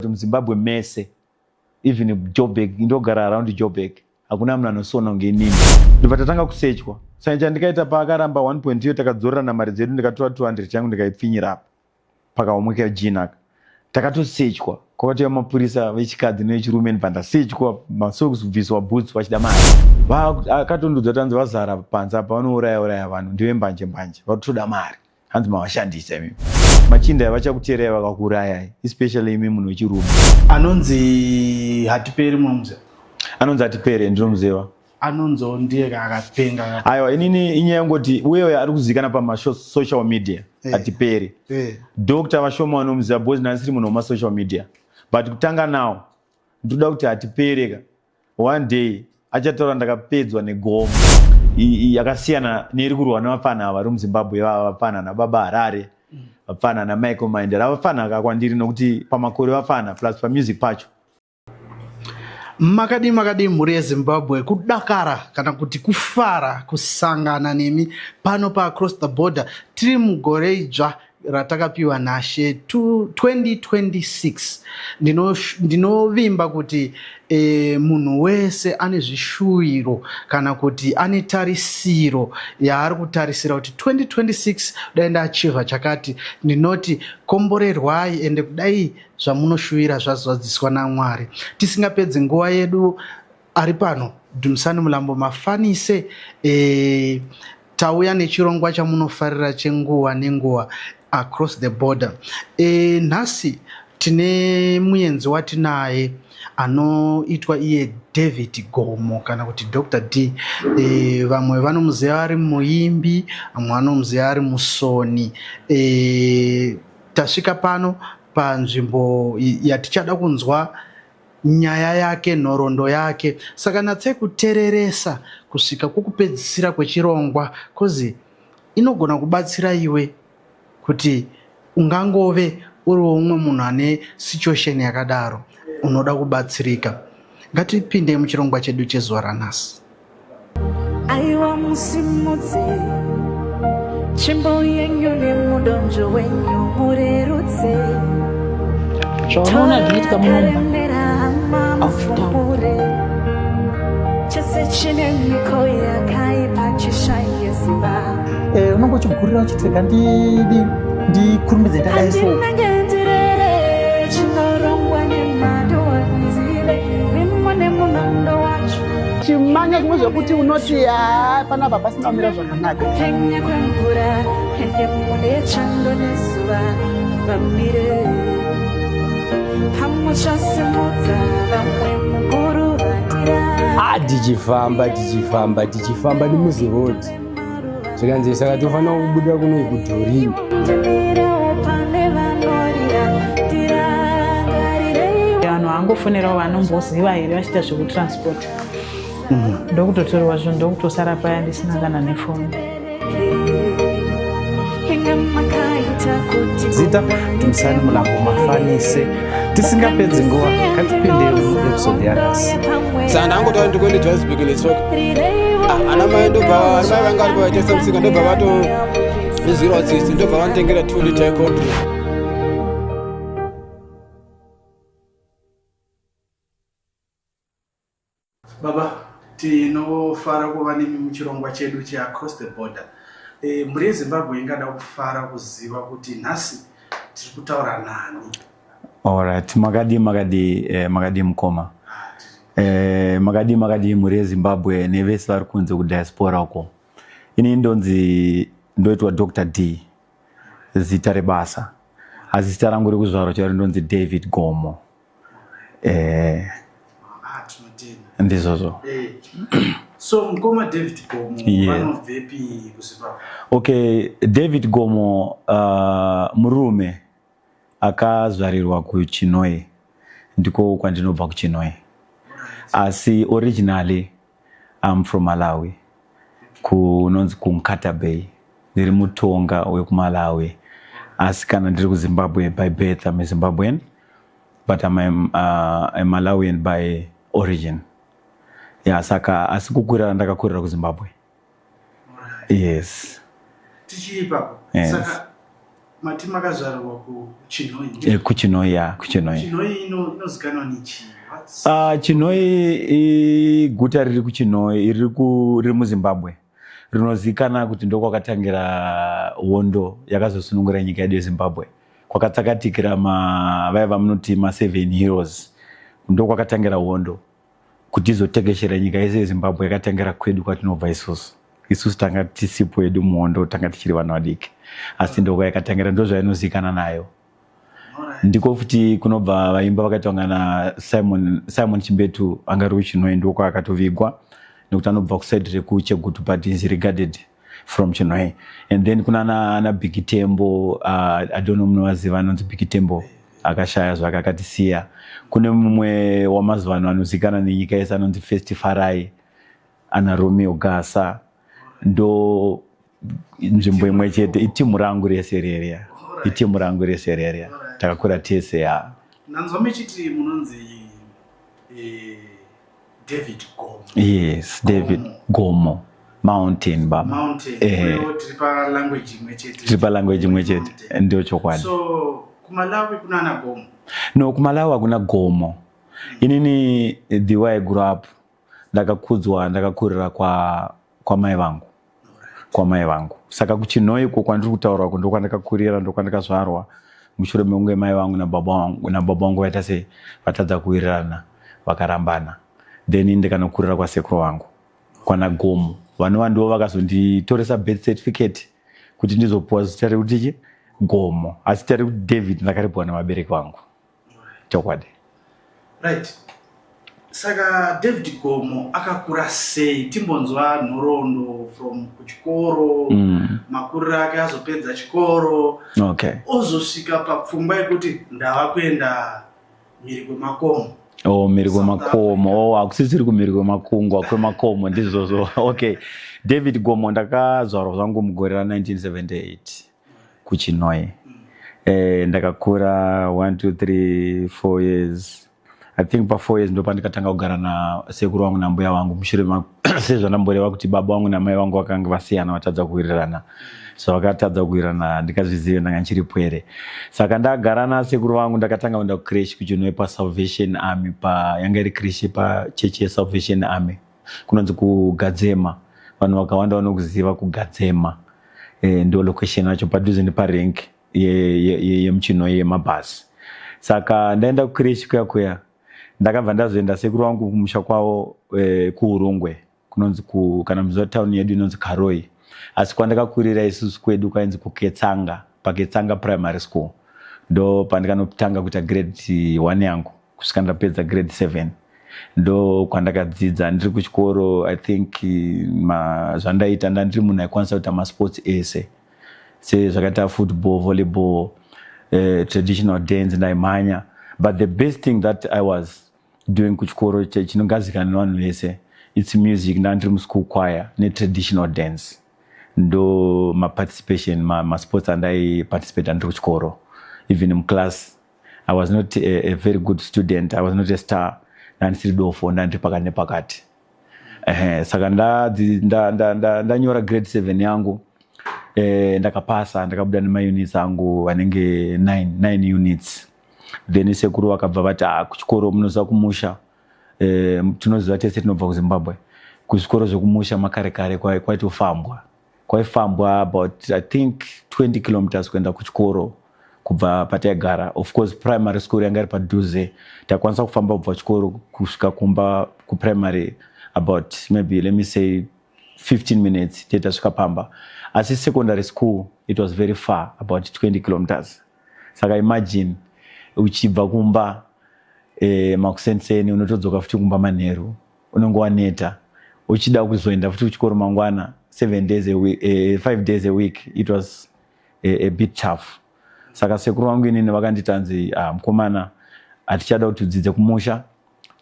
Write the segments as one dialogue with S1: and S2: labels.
S1: Kuti muZimbabwe mese even Joburg, ndogara around Joburg, hakuna munhu anosona kunge inini. Ndobva tatanga kusechwa. Saka chandikaita paakaramba 1 point iyo takadzorerana mari dzedu, ndikatora 200 yangu ndikaipfinyira apa pakaomwe kejini aka. Takatosechwa, kwakatouya mapurisa vechikadzi nevechirume, ndibva ndasechwa masocks, kubviswa boots, vachida mari. Akatondudza kuti hanzi vazara panze apa vanouraya uraya vanhu, ndive mbanje mbanje, vari kutoda mari. Hanzi mavashandisa imi machinda, vachakuteerai vakakuurayai, especially imi munhu wechirume.
S2: Anonzi Hatiperi munomuziva?
S1: Anonzi Hatiperi ndinomuziva.
S2: Anonziwo ndiye akapenga.
S1: Aiwa, inini inyaya yengoti uyeyo ari kuzivikana pamasocial media. Hatiperi. Doctor vashoma vanomuziva because ndasiri munhu wemasocial media, but kutanga nawo ndoda kuti Hatipereka one day achataura ndakapedzwa negomo yakasiyana neiri kurwa nevapfana ava vari muZimbabwe. Vava vapfana naBaba Harare, vapfana naMichael Mindera, vapfana kakwandiri nokuti pamakore vapfana, plus pamusic pacho.
S2: Makadii, makadii mhuri yeZimbabwe? Kudakara kana kuti kufara kusangana nemi pano paAcross the Border. Tiri mugore idzva ratakapiwa naShe 2026. Ndinovimba kuti munhu wese ane zvishuwiro kana kuti ane tarisiro yaari kutarisira kuti 2026 dai ndaachivha chakati. Ndinoti komborerwai, ende kudai zvamunoshuvira zvazadziswa naMwari. Tisingapedzi nguva yedu, ari pano Dumisani Mulambo Mafanise. Tauya nechirongwa chamunofarira chenguva nenguva, Across the Border. Nhasi tine muenzi watinaye anoitwa iye David Gomo kana kuti Dr D. Vamwe vanomuziva ari muimbi, vamwe vanomuziva ari musoni. Tasvika pano panzvimbo yatichada kunzwa nyaya yake, nhoroondo yake, saka natsei kutereresa kusvika kwokupedzisira kwechirongwa, 'cause inogona kubatsira iwe kuti ungangove uriwo umwe munhu ane situation yakadaro unoda kubatsirika. Ngatipinde muchirongwa chedu chezuva ranhasi.
S3: Aiwa, musimudze tsvimbo yenyu nemudonzvo wenyu, murerutse.
S4: Zvaunoona zvinoitika munomba
S3: Karemera hama,
S4: Aufutaura.
S3: mufumure chese chine miko yakaipa chishaye simba.
S5: Unonge uchigurira uchiti rega ndidi ndikurumbidze ndadai so.
S3: Handinenge ndirere chinorongwa nemado, izive mimo nemunondo wacho.
S6: Chimanya zvimwe zvekuti unoti ha, panapa pasina kumira zvakanaka.
S3: Kupenya kwemvura ende mune chando nezuva vamire pamuchasimudza vamwe mukuruvatira.
S7: Ah, tichifamba, tichifamba, tichifamba nemuziroad, zvikanzi saka tofanira kubuda kuno kuDhorini.
S3: Ndimirewo pane vanorira, tirangarirei.
S4: Vanhu vangofonerawo vanomboziva here vachiita zvekutransport, ndokutotorwa zvinhu, ndokutosara paya ndisina kana nefoni.
S3: Inga makaita kuti
S2: Zita Dumisani Mulambo Mafanise. Tisingapedzi nguva, ngatipinde muepisode yanhasi.
S8: Saka ndangotaura ndikuende Johannesburg netsoka. Ah, ana mai ndobva, ana mai vanga varipo vaitesa musika, ndobva vatondizwirawo tsitsi, ndobva vanditengera 2 liter yecold drink.
S2: Baba, tinofara kuva nemi muchirongwa chedu cheAcross the Border. Mhuri yeZimbabwe ingada kufara kuziva kuti nhasi tiri kutaura nani?
S1: Alright, makadii, makadii, makadii mukoma? Makadii, makadii mhuri yeZimbabwe nevese vari kunze kudiaspora uko? Ini ndonzi, ndoitwa Dr D, zita rebasa, asi zita rangu rekuzvarwa chairo ndonzi David Gomo.
S2: Ah, tinotenda.
S1: Ndizvozvo.
S2: So mukoma David Gomo, vanobvepi kuZimbabwe?
S1: Okay, David Gomo murume akazvarirwa kuChinoi, ndiko kwandinobva kuChinoi, asi originally I'm from Malawi, kunonzi kuNkata Bay. Ndiri mutonga wekuMalawi, asi kana ndiri kuZimbabwe, by birth I'm a Zimbabwean, but I'm a Malawian by origin, yeah. Saka asi kukurira ndakakurira kuZimbabwe, yes.
S2: Tichiri ipapo.
S1: Yes.
S2: Saka Mati makazvarwa kuChinhoyi?
S1: Kuchinhoyi, ya, kuChinhoyi.
S2: Chinhoyi inozikanwa nechii?
S1: Chinhoyi iguta riri kuChinhoyi, riri muZimbabwe, rinozikanwa kuti ndokwakatangira hondo yakazosunungura nyika yedu yeZimbabwe, kwakatsakatikira vaiva munoti ma7 heroes. Ndokwakatangira hondo kuti izotekeshera nyika yese yeZimbabwe, yakatangira kwedu kwatinobva isusu. Isusu tanga tisipo yedu muhondo, tanga tichiri vanhu vadiki, asi ndokwayakatangira, ndozvainozikanwa nayo. Ndiko futi kunobva vaimba vakaita kunga na Simon Chimbetu, anga ari kuChinhoyi, ndiko akatovigwa nekuti anobva kuside rekuChegutu, but is regarded from Chinhoyi. And then kuna ana Big Tembo, I don't know munovaziva, anonzi Big Tembo, akashaya zvake, akatisiya. Kune mumwe wamazuva ano anozikanwa nenyika yese anonzi First Farai, ana Romeo Gasa, ndo nzvimbo imwe chete. Itimu rangu rese reria, itimu rangu rese reria, takakura tese, ya.
S2: Ndanzwa muchiti munonzi David Gomo.
S1: Yes, David Gomo, mountain baba.
S2: Mountain. Tiri palanguage imwe chete.
S1: Tiri palanguage imwe chete, ndio chokwadi.
S2: So kuMalawi kuna ana Gomo?
S1: No, kuMalawi hakuna Gomo. Inini, the way I grew up, ndakakudzwa, ndakakurira kwamai vangu, kwamai vangu. Saka kuChinhoyi iko kwandiri kutaura ko, ndokwandakakurira, ndokwandakazvarwa, mushure mekunge mai vangu nababa vangu vaita sei, vatadza kuwirirana, vakarambana. Then ndikanokurira kwasekuru vangu, kwana Gomo, vanova ndivo vakazonditoresa birth certificate kuti ndizopuwa zita rekuti chi Gomo. Asi zita rekuti David ndakaripuwa navabereki vangu, chokwadi.
S2: Right, saka David Gomo akakura sei? Timbonzwa nhoroondo from kuchikoro, makuriro ake, azopedza chikoro, ozosvika papfungwa yekuti ndava kuenda mhiri kwemakomo.
S1: Oh, mhiri kwemakomo. Oh, hakusisiri kumhiri kwemakungwa, kwemakomo, ndizvozvo. Okay, David Gomo, ndakazvarwa zvangu mugore ra1978 kuChinhoyi. Ndakakura 1 2 3 4 years. I think pa4 years ndo pandikatanga kugara nasekuru vangu nambuya vangu, mushure sezvandamboreva kuti baba vangu namai vangu vakanga vasiyana, vatadza kuwirirana. So vakatadza kuwirirana, ndikazvizive ndanga ndichiri pwere. Saka ndagara nasekuru vangu, ndakatanga kuenda kucreche kuChinhoyi, paSalvation Army, pa yanga iri creche pachechi yeSalvation Army, kunonzi kuGadzema. Vanhu vakawanda vanokuziva kuGadzema. Ndo location yacho, padhuze neparank yemuChinhoyi yemabhasi. Saka ndaenda kucreche kuya kuya, ndakabva ndazoenda sekuru vangu kumusha kwavo, kuUrungwe, kunonzi kana muziva tauni yedu inonzi Karoi, asi kwandakakurira isusu kwedu kwainzi kuKetsanga, paKetsanga Primary School. Ndo pandikanotanga kuita grade 1 yangu kusvika ndapedza grade 7. Ndo kwandakadzidza ndiri kuchikoro. I think zvandaita, ndandiri munhu aikwanisa kuita masports ese, sezvakaita football, volleyball, traditional dance, ndaimhanya. But the best thing that I was doing kuchikoro, chinogadzikana nevanhu vese, it's music. Ndandiri muschool choir netraditional dance. Ndo maparticipation, masports andaiparticipate andiri kuchikoro. Even muclass I was not a very good student, I was not a star, ndandisiri dofo, ndandiri pakati nepakati. Ehe, saka ndanyora grade 7 yangu, ndakapasa, ndakabuda nemaunits angu anenge 9 units. Then sekuru vakabva vati, "Ah, kuchikoro, munoziva kumusha, tinoziva tese tinobva kuZimbabwe, kuzvikoro zvekumusha makare kare kwaitofambwa, kwaifambwa about, I think, 20 kilometers kuenda kuchikoro kubva pataigara. Of course primary school yanga iri padhuze, takwanisa kufamba kubva chikoro kusvika kumba kuprimary about maybe, let me say, 15 minutes, tetasvika pamba. Asi secondary school, it was very far, about 20 kilometers. Saka imagine uchibva kumba makusenseni, unotodzoka futi kumba manheru, unonge waneta, uchida kuzoenda futi kuchikoro mangwana, 7 days a week, 5 days a week. It was a bit tough. Saka sekuru vangu inini vakanditanzi, "Ah, mukomana, hatichada kuti udzidze kumusha,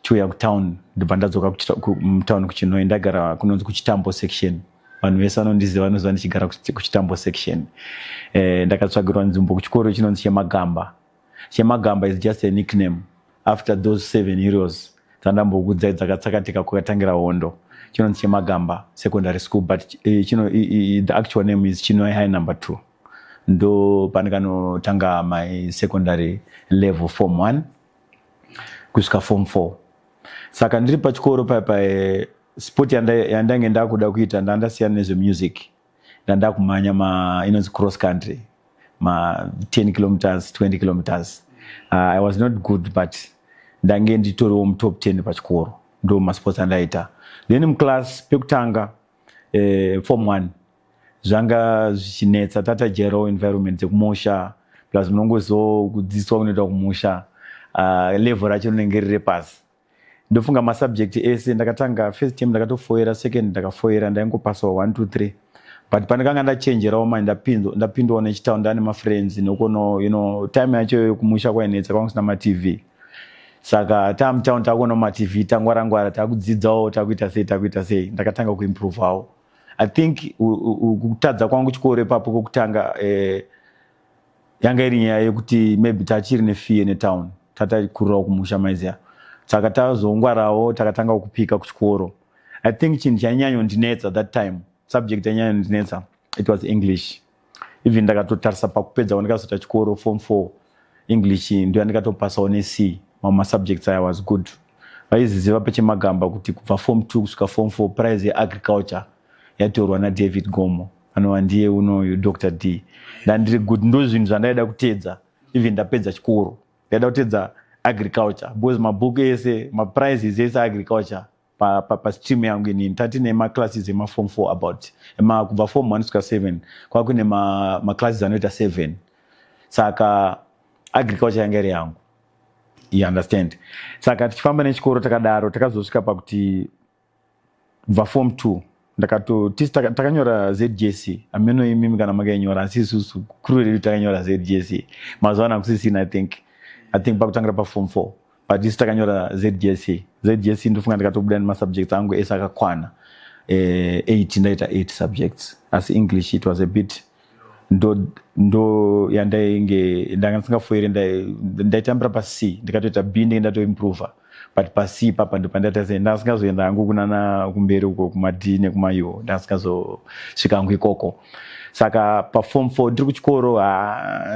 S1: chiuya kutown." Ndobva ndadzoka mutown kuChinhoyi. Ndagara kunonzi kuChitambo Section. Vanhu vese vanondiziva vanoziva ndichigara kuChitambo Section. Ndakatsvagirwa nzvimbo kuchikoro chinonzi Chemagamba. Chemagamba is just a nickname after those seven heroes dzandambokudzai dzakatsakatika kwakatangira hondo. Chinonzi Chemagamba Secondary School, but the actual name is Chinhoyi High Number 2. Ndo pandikanotanga my secondary level, form 1 kusvika form 4. Saka ndiri pachikoro paipa, sport yandange ndakuda kuita, ndandasiyana nezvemusic, ndandakumhanya ma inonzi cross country, ma 10 kilometers, 20 kilometers. I was not good, but ndange nditoriwo mutop 10 pachikoro. Ndo masports andaita. Then muclass pekutanga, form 1, zvanga zvichinetsa. Tatajerawo environment dzekumusha, plus munongozivawo kudzidziswa kunoita kumusha, level racho rinenge riri pasi. Ndofunga masubject ese ndakatanga first term ndakatofoira, second ndakafoira, ndaingopasawo 1, 2, 3, but pandakanga ndachenjerawo manje, ndapindwawo nechitown, ndane mafriends nokuno. Time yacho kumusha kwainetsa, kwanga kusina maTV. Saka tamutown, takuona maTV, tangwarangwara, takudzidzawo, takuita sei, takuita sei, ndakatanga kuimprovawo. I think kutadza kwangu chikoro ipapo kwokutanga, yanga iri nyaya yekuti maybe tachiri nefear netown, tatakurirawo kumusha, maiziya. Saka tazongwarawo, takatanga kupika kuchikoro. I think chinhu chainyanyondinetsa that time, subject yainyanyondinetsa, it was English. Even ndakatotarisa pakupedza kwandikazoita chikoro, form 4, English ndo yandikatopasawo neC. Mamwe masubjects I was good. Vaiziziva pechemagamba kuti kubva form 2 kusvika form 4, prize yeagriculture yatorwa naDavid Gomo, anova ndiye unoyu Dr D. Ndandiri good. Ndo zvinhu zvandaida kuteedza. Even ndapedza chikoro, ndaida kuteedza agriculture because mabhuku ese, maprizes ese agriculture pastream pa yangu inini. Tatine maclasses emaform 4 about kubva form 1 kusvika 7, kwakune maclasses anoita 7. Saka agriculture yanga iri yangu, you understand? Saka tichifamba nechikoro takadaro, takazosvika pakuti kubva form 2 ndakato tisi takanyora ZJC. Ameno imimi kana makainyora, asi isusu kuru redu takanyora ZJC. Mazuva ano hakusisina. I think pakutangira paform 4, but isi takanyora ZJC. ZJC, ndofunga ndikatobuda nemasubjects angu ese akakwana, 8. Ndaita 8 subjects, asi English, it was a bit, ndo yandainge ndanga ndisingafoiri. Ndaitambira paC, ndikatoita B, ndenge ndatoimprova, but paC papa ndo pandaita sei, ndasingazoenda hangu kunana kumberi uko kumaD nekumaU, ndasingazosvika hangu ikoko. Saka paform 4 ndiri kuchikoro,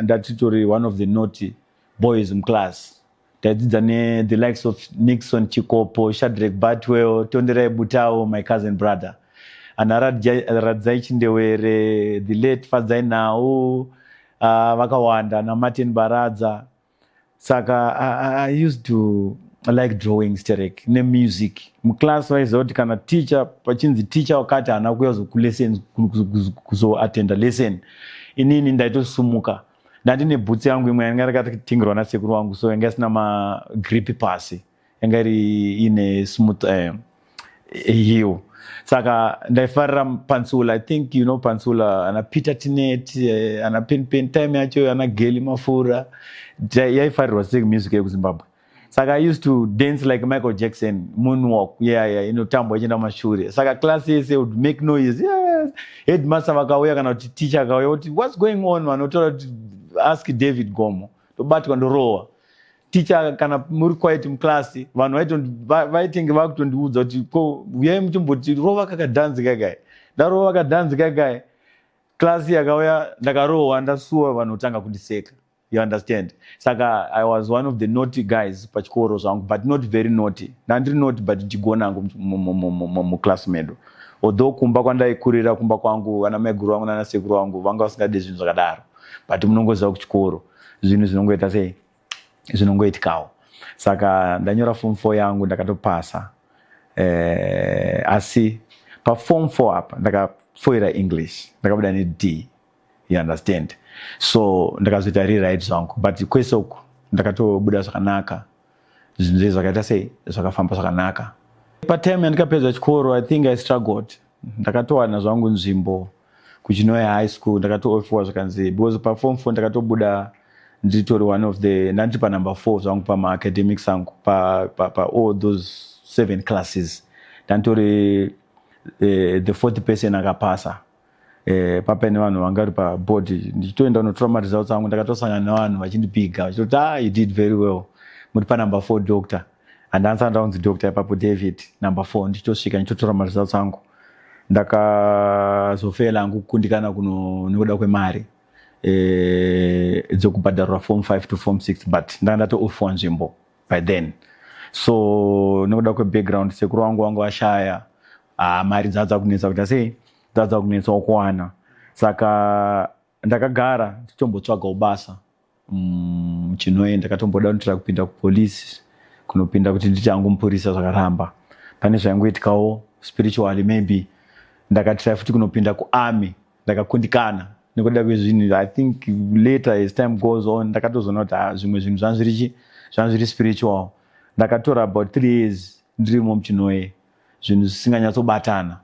S1: ndatitori one of the naughty boys muclass. Ndaidzidza nethe likes of Nixon Chikopo, Shadrack Batwell, Tonderai Butao, my cousin brother, ana Radzai Chindewere, the late Fadzai Nhau, vakawanda, naMartin Baradza. Saka I used to like drawing sterek nemusic. Muclass vaiziva kuti kana teacher pachinzi teacher wakati haana kuuya kulesson, kuzoatenda lesson, inini ndaitosumuka. Ndandine bhutsi yangu imwe yanga rakatengerwa nasekuru wangu, so yanga isina magrip pasi, yanga iri ine smooth heel. Saka ndaifarira pantsula. I think you know pantsula, ana Peter Tinet, ana Pen Pen, time yacho ana Geli Mafura. Yaifarirwa sei music yekuZimbabwe. Saka I used to dance like Michael Jackson, moonwalk, yeah, inotambwa ichienda mashure. Saka class yese would make noise, yes. Headmaster vakauya kana kuti teacher akauya kuti, "What's going on?" Vanotaura kuti, "Ask David Gomo." Ndobatwa, ndorohwa. Ticha, kana muri quiet muclass, vanhu vaitenge vakutondiudza kuti, "Ko uyai muchimboti rova kakadhanzi kakai." Ndarova kadhanzi kakai, class yakauya, ndakarohwa, ndasuwa, vanhu votanga kundiseka, you understand? Saka I was one of the naughty guys pachikoro zvangu, but not very naughty. Ndandiri naughty, but ndichigona hangu muclass medu. Although kumba kwandaikurira, kumba kwangu, ana maiguru vangu nana sekuru vangu vanga vasingadi zvinhu zvakadaro, but munongoziva kuchikoro zvinhu zvinongoita sei, zvinongoitikawo. Saka ndanyora form 4 yangu, ndakatopasa, asi paform 4 apa ndakafoira English, ndakabuda neD, you understand? So ndakazoita rewrite zvangu, but kwese uku ndakatobuda zvakanaka. Zvinhu zve zvakaita sei, zvakafamba zvakanaka. Patime yandikapedza chikoro, I think I struggled. Ndakatowana zvangu nzvimbo kuChinoya High School. Ndakatoofiwa zvakanzi, because paform 4 ndakatobuda nditori one of the, ndandiri panumber 4 zvangu pamaacademics angu, pa, pa all those seven classes. Ndanditori the fourth person akapasa. Papaine vanhu vanga vari paboard. Ndichitoenda kunotora maresults angu, ndakatosangana nevanhu vachindipiga, vachitoti, "Ah, you did very well, muri panumber 4, doctor." Handansana ndaunzi doctor ipapo, David number 4. Ndichitosvika, ndichitotora maresults angu, ndakazofela hangu, kukundikana kuno nekuda kwemari. Dzekubhadharwa form 5 to form 6, but ndanga ndatoofiwa nzvimbo by then. So nekuda kwebackground, sekuru vangu vanga vashaya. Ah, mari dzadza kunetsa kuita sei, dzadza kunetsawo kuwana. Saka ndakagara ndichitombotsvagawo basa Chinhoyi. Ndakatomboda kunotira kupinda kupolisi, kunopinda kuti nditi hangu mupurisa, zvakaramba. Pane zvaingoitikawo spiritually maybe. Ndakatry futi kunopinda kuarmy, ndakakundikana nekuda kwezvinhu. I think later, as time goes on, ndakatozoona kuti, ah, zvimwe zvinhu zvanzviri zvanzviri spiritual. Ndakatora about 3 years ndirimo muChinhoyi, zvinhu zvisinganyatsobatana.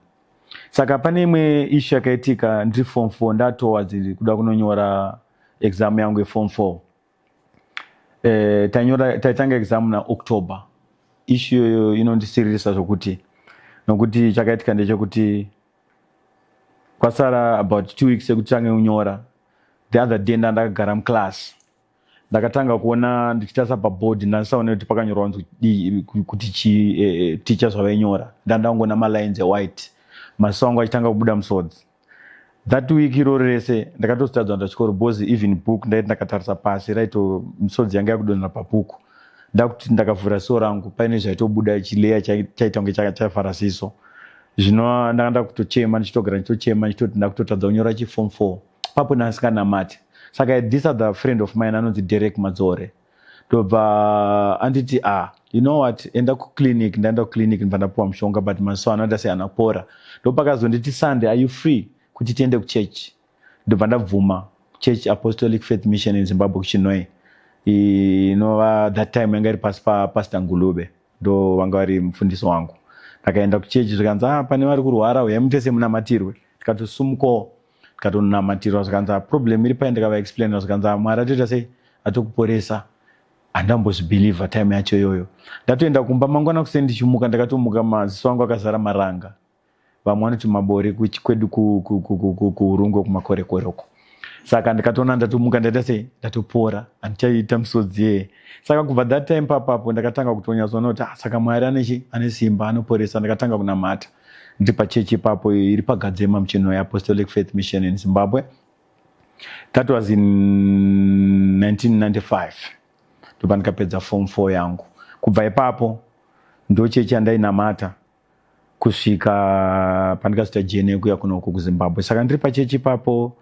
S1: Saka pane imwe issue yakaitika ndiri form 4, ndatowards kuda kunonyora exam yangu yeform 4. Tanyora, taitanga exam naOctober. Issue iyoyo inondisiririsa zvokuti, nokuti chakaitika ndechekuti kwasara about 2 weeks ekuti tange kunyora. The other day ndandakagara muclass, ndakatanga kuona ndichitarisa pabhodhi, ndandisaone kuti pakanyorwa kuti chi teacher zvavainyora. Ndandangoona malines ewhite, maziso angu achitanga kubuda musodzi. That week iroro rese ndakatozotadza kuenda chikoro because even book ndaiti ndakatarisa pasi raito misodzi yanga yakudonhera pabhuku. Ndakuti ndakavhura siso rangu, paine zvaitobuda, chileya chaita kunge chavhara siso. Zvino ndanga ndakutochema, ndichitogara ndichitochema, ndichitoti ndakutotadza kunyora chiform 4 papo ndasinganamati. Saka this other friend of mine anonzi Derek Madzore ndobva anditi, "Ah, you know what, enda kuclinic." Ndaenda kuclinic, ndibva ndapuwa mushonga, but maziso anoita sei, anapora. Ndopakazonditi, "Sunday are you free kuti tiende kuchurch?" Ndobva ndabvuma. Church Apostolic Faith Mission in Zimbabwe kuChinhoyi, inova that time yanga iri pasi paPastor Ngulube, ndo vanga vari mufundisi wangu. Ndakaenda kuchechi, zvikanzi, "Ah, pane vari kurwara, uyai mutese munamatirwe." Tikatosumukawo, tikatonamatirwa. Zvikanzi, "Ah, problem iri pai?" Ndikavaexplaina, zvikanzi, "Ah, Mwari atoita sei, atokuporesa." Handambozvibhilivha time yacho iyoyo. Ndatoenda kumba mangwana kuseni, ndichimuka, ndakatomuka maziso angu akazara maranga, vamwe vanoti mabori kwedu kuUrungwe kumakorekore uko. Saka ndikatoona ndatomuka ndaita sei, ndatopora, handichaita musodzi yeye. Saka kubva that time papapo ndakatanga kutonyatsoona kuti, ah, saka Mwari anechi, ane simba, anoporesa. Ndakatanga kunamata ndiri pachechi ipapo iri paGadzema muChinhoyi, Apostolic Faith Mission in Zimbabwe. That was in 1995, ndopa ndikapedza form 4 yangu. Kubva ipapo ndo chechi yandainamata kusvika pandikazoita journey yekuya kunoku kuZimbabwe. Saka ndiri pachechi ipapo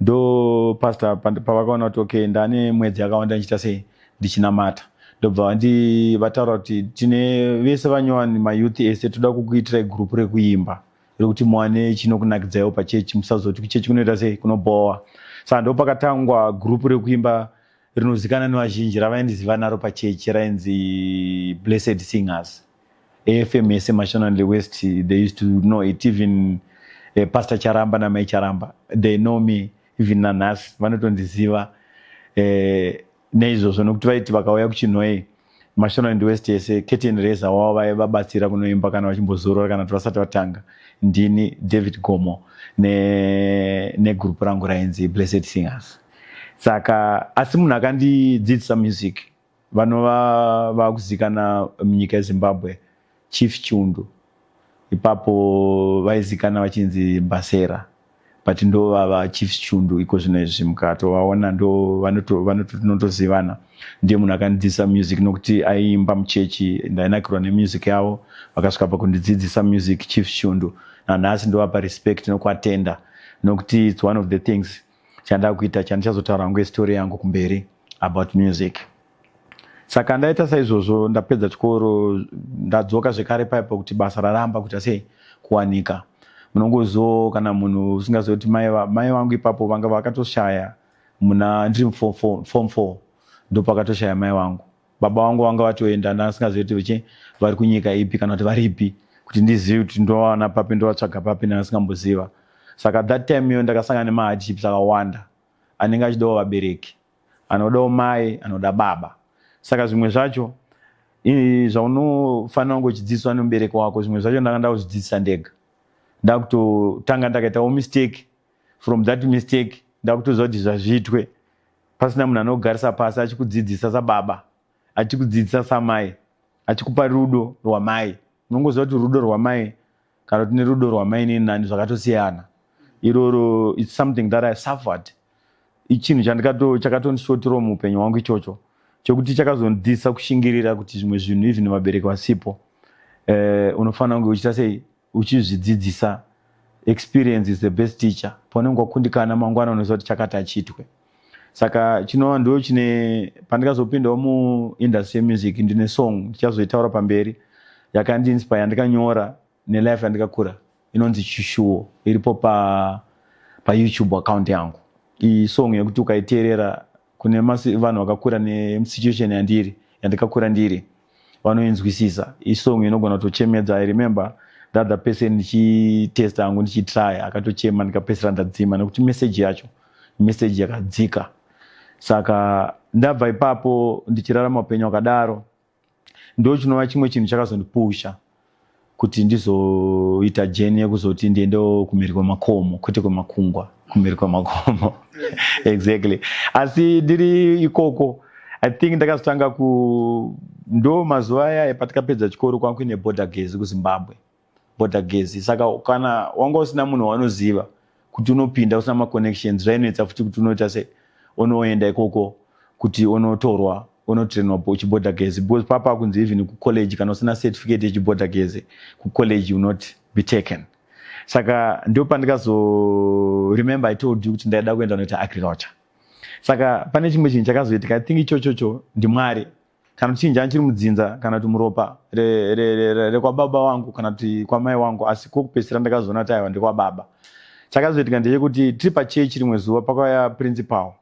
S1: ndo pastor pavakaona kuti, okay, ndane mwedzi yakawanda ndichiita sei, ndichinamata. Ndobva vandi vataura kuti, "Tine vese vanyowani, mayouth ese, toda kukuitirai gurupu rekuimba rekuti muwane chinokunakidzaiwo pachechi, musazoti kuchechi kunoita sei, kunobhowa." Saka ndo pakatangwa gurupu rekuimba rinozikanwa nevazhinji ravaindiziva naro pachechi, rainzi Blessed Singers. AFMS Mashonaland West, they used to know it. Even Pastor Charamba namai Charamba, they know me even nanhasi, vanotondiziva neizvozvo, nokuti vaiti vakauya kuChinhoyi, Mashonaland West ese, curtain raiser wavo vaivabatsira kunoimba kana vachimbozorora kana kuti vasati vatanga, ndini David Gomo negurupu rangu rainzi Blessed Singers. Saka asi munhu akandidzidzisa music, vanova vakuzikanwa munyika yeZimbabwe, Chief Chundu, ipapo vaizikana vachinzi Mbasera, but ndo vava Chief Chundu iko zvino izvi. Mukatovaona ndo vanotozivana. Ndiye munhu akandidzidzisa music, nokuti aiimba muchechi, ndainakirwa nemusic yavo. Vakasvika pakundidzidzisa music, Chief Chundu. Nanhasi ndovapa respect nokuatenda, nokuti it's one of the things chandaa kuita, chandichazotaura hangu story yangu kumberi about music. Saka ndaita saizvozvo, ndapedza chikoro, ndadzoka zvekare paipo kuti basa raramba kuita sei, kuwanika. Munongozivo kana munhu usingazivi kuti mai vangu ipapo vanga vakatoshaya muna ndiri form 4, ndopakatoshaya mai vangu. Baba vangu vanga vatoenda, ndasingazivi kuti vari kunyika ipi kana kuti varipi, kuti ndizive kuti ndovawana papi, ndovatsvaga papi, ndandisingamboziva. Saka that time iyo ndakasangana nemahardships akawanda. Anenge achidawo vabereki, anodawo mai, anoda baba. Saka zvimwe zvacho zvaunofanira kunge uchidzidziswa nemubereki wako, zvimwe zvacho ndanga ndakuzvidzidzisa ndega. Ndakutotanga ndakaitawo mistake, from that mistake ndakutoziva kuti zvazviitwe pasina munhu anokugarisa pasi achikudzidzisa sababa, achikudzidzisa samai, achikupa rudo rwamai. Unongoziva kuti rudo rwamai kana kuti nerudo rwamai neni nani zvakatosiyana. Iroro, it's something that I suffered. Ichinhu chakatondishoterawo muupenyu hwangu ichocho, chokuti chakazondidzidzisa kushingirira kuti zvimwe zvinhu, even vabereki vasipo, unofanira kunge uchiita sei, uchizvidzidzisa. Experience is the best teacher. Paunenge wakundikana, mangwana unoziva kuti chakati achiitwe. Saka chinova ndo chine pandikazopindawo muindustry yemusic, ndine song ndichazoitaura pamberi yakandiinspire, yandikanyora nelife yandikakura, inonzi Chishuwo, iripo paYouTube account yangu. Isong yekuti ukaiteerera, kune vanhu vakakura nesituation yandiri, yandikakura ndiri, vanoinzwisisa. Isong inogona kutochemedza. I remember the other person ndichitesta hangu, ndichitry, akatochema, ndikapedzisira ndadzima nekuti message yacho message yakadzika. Saka ndabva ipapo ndichirarama upenyu hwakadaro, ndo chinova chimwe chinhu chakazondipusha kuti ndizoita journey yekuzoti ndiendewo kumhiri kwemakomo, kwete kwemakungwa, kumhiri kwemakomo exactly. Asi ndiri ikoko, I think ndakazotanga ku ndo mazuva aya patikapedza chikoro, kwangu kuine border gezi kuZimbabwe, border gezi. Saka kana wanga usina munhu wanoziva kuti unopinda, usina maconnections, zvainoitsa futi kuti unoita se unoenda ikoko kuti unotorwa, unotrainwa uchiborder gezi, because papa kunzi even kucollege kana usina certificate yechiborder gezi kucollege, you not be taken. Saka ndo pandikazo remember I told you kuti ndaida kuenda unoita agriculture. Saka pane chimwe chinhu chakazoitika. I think ichochocho ndiMwari, kana kuti chinhu chiri mudzinza, kana kuti muropa rekwababa wangu kana kuti kwamai wangu. Asi kwokupedzisira ndakazoona kuti aiwa, ndekwababa. Chakazoitika ndechekuti tiri pachechi rimwe zuva, pakauya principal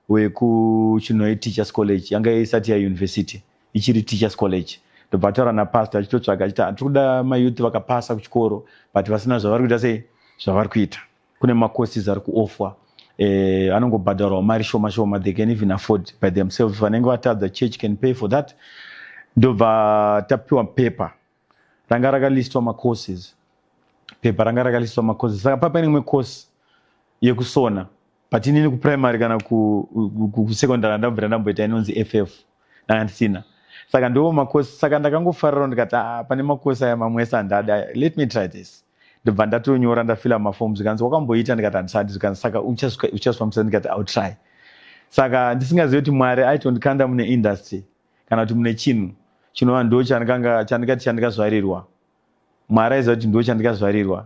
S1: wekuChinhoyi Teachers College, yanga isati yauniversity, ichiri Teachers College. Ndobva ataura napastor achitotsvaga, achiti hatiri kuda mayouth vakapasa kuchikoro but vasina zvavari kuita. Sei zvavari kuita? Kune macourses ari kuofferwa, anongobhadharwa mari shoma shoma, they can even afford by themselves. Vanenge vatadza, church can pay for that. Ndobva tapiwa pepa ranga rakalistwa macourses, pepa ranga rakalistwa macourses. Saka papa ine imwe course yekusona, but inini kuprimary kana kusecondary ndabvira ndamboita inonzi FF, ndanga ndisina. Saka ndo macourse. Saka ndakangofarirawo, ndikati, ah, pane macourse aya, mamwe ese handada, let me try this. Ndobva ndatonyora, ndafila mafomu. Zvikanzi, "Wakamboita?" Ndikati, "Handisati." Zvikanzi, "Saka uchazvifambisa?" Ndikati, "I'll try." Saka ndisingazivi kuti Mwari aitondikanda mune industry kana kuti mune chinhu chinova ndo chandikati chandikazvarirwa. Mwari aiziva kuti ndo chandikazvarirwa,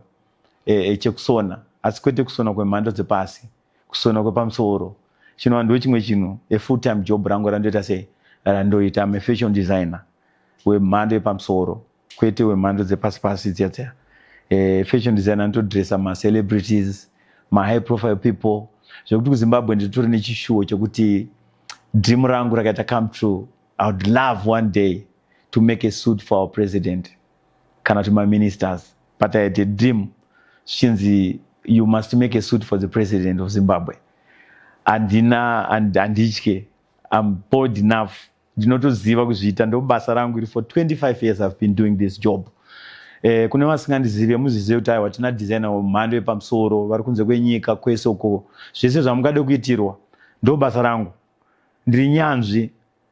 S1: chekusona, asi kwete kusona kwemhando dzepasi, kusona kwepamusoro, chinova ndo chimwe chinhu, afull time job rangu randoita sei, randoita. Am a fashion designer wemhando yepamusoro, kwete wemhando dzepasi pasi dziya dziya. Fashion designer ndotodressa macelebrities, mahigh profile people, zvekuti kuZimbabwe nditori nechishuwo chekuti dream rangu rakaita come true, I would love one day to make a suit for our president kana kuti maministers. But I had a dream zvichinzi, "You must make a suit for the president of Zimbabwe." Handina, handitye, I'm bold enough, ndinotoziva kuzviita, ndo basa rangu iri. For 25 years I've been doing this job. Kune vasingandizive, muzvizive kuti aiwa, tina designer wemhando yepamusoro vari kunze kwenyika kwese uko. Zvese zvamungade kuitirwa, ndo basa rangu, ndiri nyanzvi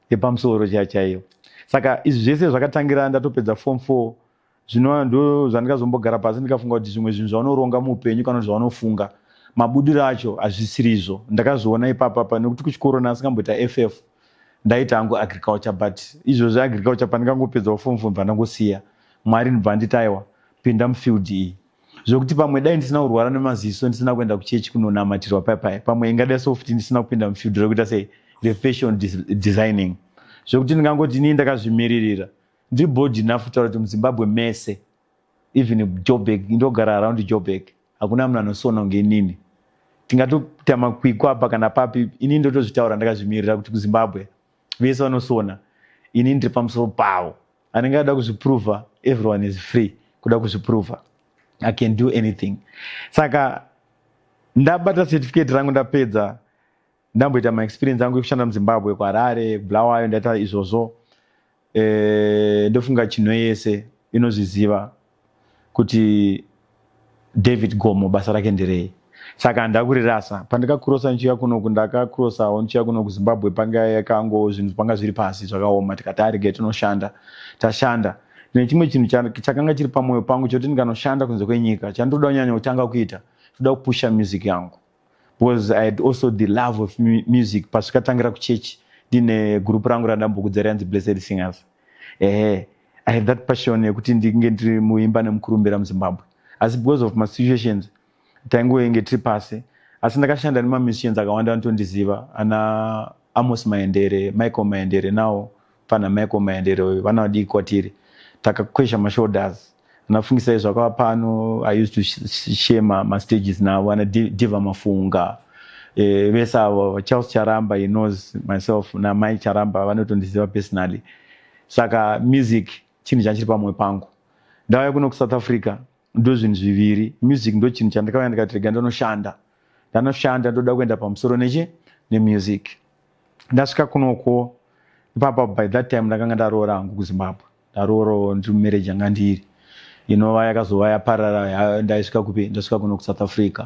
S1: yepamusoro chaiyo chaiyo. Saka izvi zvese zvakatangira ndatopedza form 4, zvinova ndo zvandikazombogara pasi ndikafunga kuti zvimwe zvinhu zvaunoronga muupenyu kana zvaunofunga, mabudiro acho hazvisirizvo. Ndakazviona ipapapa nekuti kuchikoro ndasingamboita FF, ndaita hangu agriculture, but izvozvo agriculture pandikangopedzawo form 4 bva ndangosiya. Mwari ndibva nditi, "Aiwa, pinda mufield iyi." Zvokuti pamwe dai ndisina kurwara nemaziso, ndisina kuenda kuchechi kunonamatirwa paipai, pamwe ingadai so futi ndisina kupinda mufield rekuita sei, refashion designing. Zvokuti ndingangoti inii ndakazvimiririra, ndiri bold enough kutaura kuti muZimbabwe mese, even Joburg, ndogara around Joburg, hakuna munhu anosona kunge inini. Tingatoita makwikwi apa kana papi, inini ndotozvitaura ndakazvimirira kuti kuZimbabwe vese vanosona, inini ndiri pamusoro pavo. Anenge ada kuzviprova, everyone is free kuda kuzviprova, I can do anything. Saka ndabata certificate rangu, ndapedza, ndamboita maexperience angu ekushanda muZimbabwe, kuHarare, kuBulawayo, ndaita izvozvo. Ndofunga chinhu yese inozviziva kuti David Gomo basa rake nderei. Saka handakurirasa. Pandikakurosa ndichiuya kunoku, ndakakurosawo ndichiuya kuno kuZimbabwe, panga yakango zvinhu panga zviri pasi zvakaoma. Tikati arege tinoshanda, tashanda. Ndine chimwe chinhu chakanga chiri pamwoyo pangu chekuti ndikanoshanda kunze kwenyika, chandoda kunyanya kutanga kuita, toda kupusha music yangu. Because I had also the love of music pasvikatangira kuchechi ndine group rangu randambokudza rianzi Blessed Singers. Ehe, I had that passion yekuti ndinge ndiri muimba nemukurumbira muZimbabwe, asi because of my situations taingoenge tiri pasi. Asi ndakashanda nemamusicians akawanda vanotondiziva, ana Amos Maendere, Michael Maendere. Nawo pana Michael Maendere, vana vadiki kwatiri, takakwesha mashoulders. Anafungisai zvakava pano, I used to share mastages navo, ana Diva Mafunga, vese avo. Charles Charamba, he knows myself, namai Charamba vanotondiziva personally. Saka music chinhu chachiri pamwe pangu. Ndauya kuno kuSouth Africa, ndo zvinhu zviviri. Music ndo chinhu chandakauya ndikati rega ndanoshanda, ndanoshanda, ndoda kuenda pamusoro nechi nemusic. Ndasvika kunoko ipapa, by that time ndakanga ndaroora hangu kuZimbabwe, ndaroora, ndiri mumarriage yanga ndiri inova yakazova yaparara. Ndaisvika kupi? Ndasvika kuno kuSouth Africa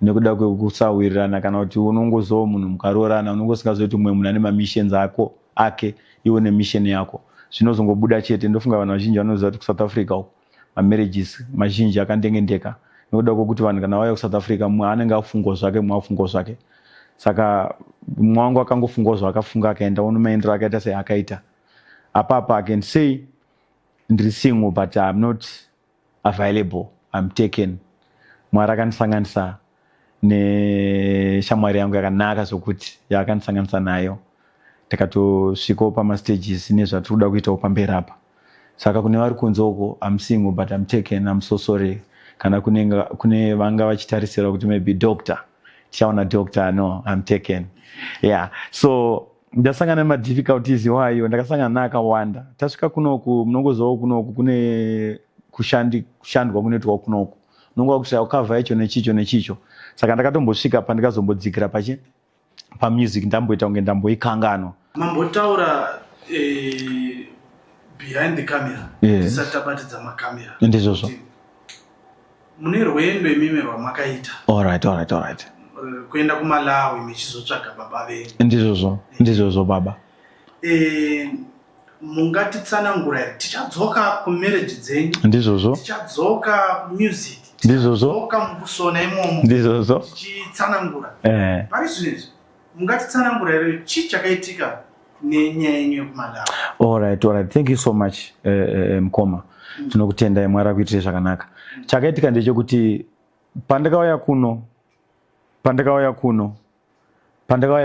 S1: nekuda kwekusawirirana, kana kuti unongozowo munhu mukaroorana unonge usingazoti mumwe munhu ane mamissions ako ake, iwe nemission yako, zvinozongobuda chete. Ndofunga vanhu vazhinji vanoziva kuti kuSouth Africa uko mamarriages mazhinji akandengendeka nekuda kwekuti vanhu kana vauya kuSouth Africa, mumwe anenge afungwa zvake, mumwe afungwa zvake. Saka mumwe wangu akangofungawo zvaakafunga, akaenda unomaendero akaita seakaita apapa. I can say ndiri single, but I'm not available, I'm taken. Mwari akandisanganisa neshamwari yangu yakanaka zvokuti yaakandisanganisa nayo, takatosvikawo pamastages nezvatiri kuda kuitawo pamberi apa. Saka kune vari kunze uko, I'm single but I'm taken. I'm so sorry kana kune vanga vachitarisira kuti maybe doctor, tichaona doctor. No, I'm taken. Yeah, so ndasangana nemadifficulties iwayo, ndakasangana naakawanda. Tasvika kunoku, munongozivawo kunoku kune kushandwa kunoitwa kunoku, unonga kuti ukavha icho nechicho nechicho. Saka ndakatombosvika pandikazombodzikira pachi pamusic, ndamboita kunge ndamboikanganwa.
S2: Mambotaura behind the camera tisati tabatidza makamera
S1: Ndizvozvo.
S2: kuti mune rwendo imimi rwamakaita
S1: All right.
S2: kuenda kuMalawi muchizotsvaga baba venyu.
S1: Ndizvozvo, ndizvozvo baba.
S2: Mungatitsanangura here? Tichadzoka kumarriage dzenyu,
S1: Ndizvozvo.
S2: tichadzoka music,
S1: Ndizvozvo.
S2: tichadzoka mukusona imomo,
S1: Ndizvozvo.
S2: tichitsanangura. Pari zvinezvi mungatitsanangura here chii chakaitika nenyaya yenyu yekuMalawi?
S1: All right, thank you so much, mukoma. Tinokutendai, Mwari akuitire zvakanaka. Chakaitika ndechekuti pandakauya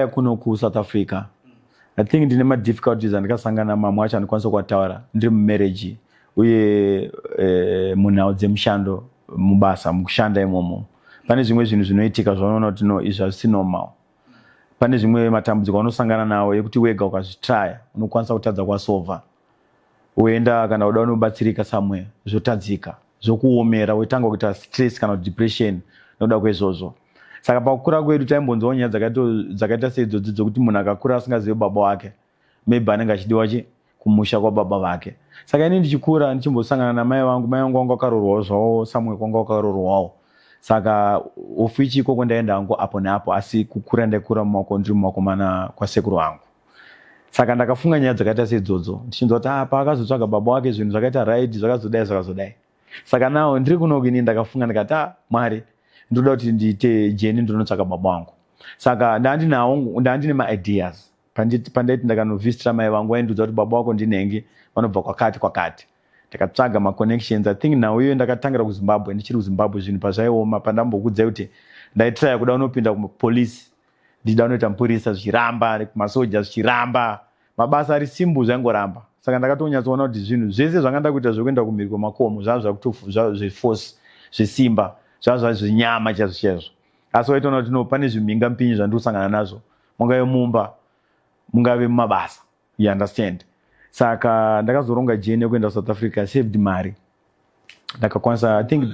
S1: kuno kuSouth Africa, I think ndine madifficulties andikasangana, mamwe acho andikwanisa kuataura. Ndiri mumarriage uye munhau dzemushando, mubasa, mukushanda imomo, pane zvimwe zvinhu zvinoitika zvaunoona kuti no, izvi hazvisi normal. Pane zvimwe matambudziko aunosangana nawo ekuti wega ukazvitraya unokwanisa kutadza kuasolva. Woenda kana uda unobatsirika somewhere, zvotadzika, zvokuomera, wotanga kuita stress kana kuti depression nokuda kwezvozvo. Saka pakukura kwedu taimbonzwawo nyaya dzakaita seidzodzi dzokuti munhu akakura asingazivi baba wake, maybe anenge achidiwa chi kumusha kwababa vake. Saka ini ndichikura ndichimbosangana namai vangu, mai vangu vanga vakaroorwawo zvavo somewhere, kwanga vakaroorwawo. Saka of which ikoko ndaenda hangu apo neapo, asi kukura ndaikura mumaoko, ndiri mumaoko mana kwasekuru vangu. Saka ndakafunga nyaya dzakaita seidzodzo ndichinzwa kuti ah, paakazotsvaga baba wake zvinhu zvakaita right, zvakazodai, zvakazodai. Saka nawo ndiri kunoku, ini ndakafunga ndikati, ah, Mwari, ndoda kuti ndiite journey, ndinotsvaka baba vangu. Saka ndandinawo, ndandine maideas. Pandaiti ndakanovhistira mai vangu, vaindiudza kuti baba vako ndinenge vanobva kwakati kwakati. Ndakatsvaga maconnections. I think nhau iyoyo ndakatangira kuZimbabwe, ndichiri kuZimbabwe, zvinhu pazvaioma, pandambokudzai kuti ndaitraya kuda unopinda kupolisi, ndichida kunoita mupurisa, zvichiramba, kumasoja zvichiramba, mabasa ari simple zvaingoramba. Saka ndakatonyatsoona kuti zvinhu zvese zvanga ndakuita zvekuenda kumhiri kwemakomo zvava zveforce, zvesimba, zvava zvenyama chaizvo chaizvo. Asi waitoona kuti no, pane zvimhinga mupinyi zvandiri kusangana nazvo, mungave mumba, mungave mumabasa, you understand? Saka ndakazoronga journey yekuenda South Africa, saved mari, ndakakwanisa, I think,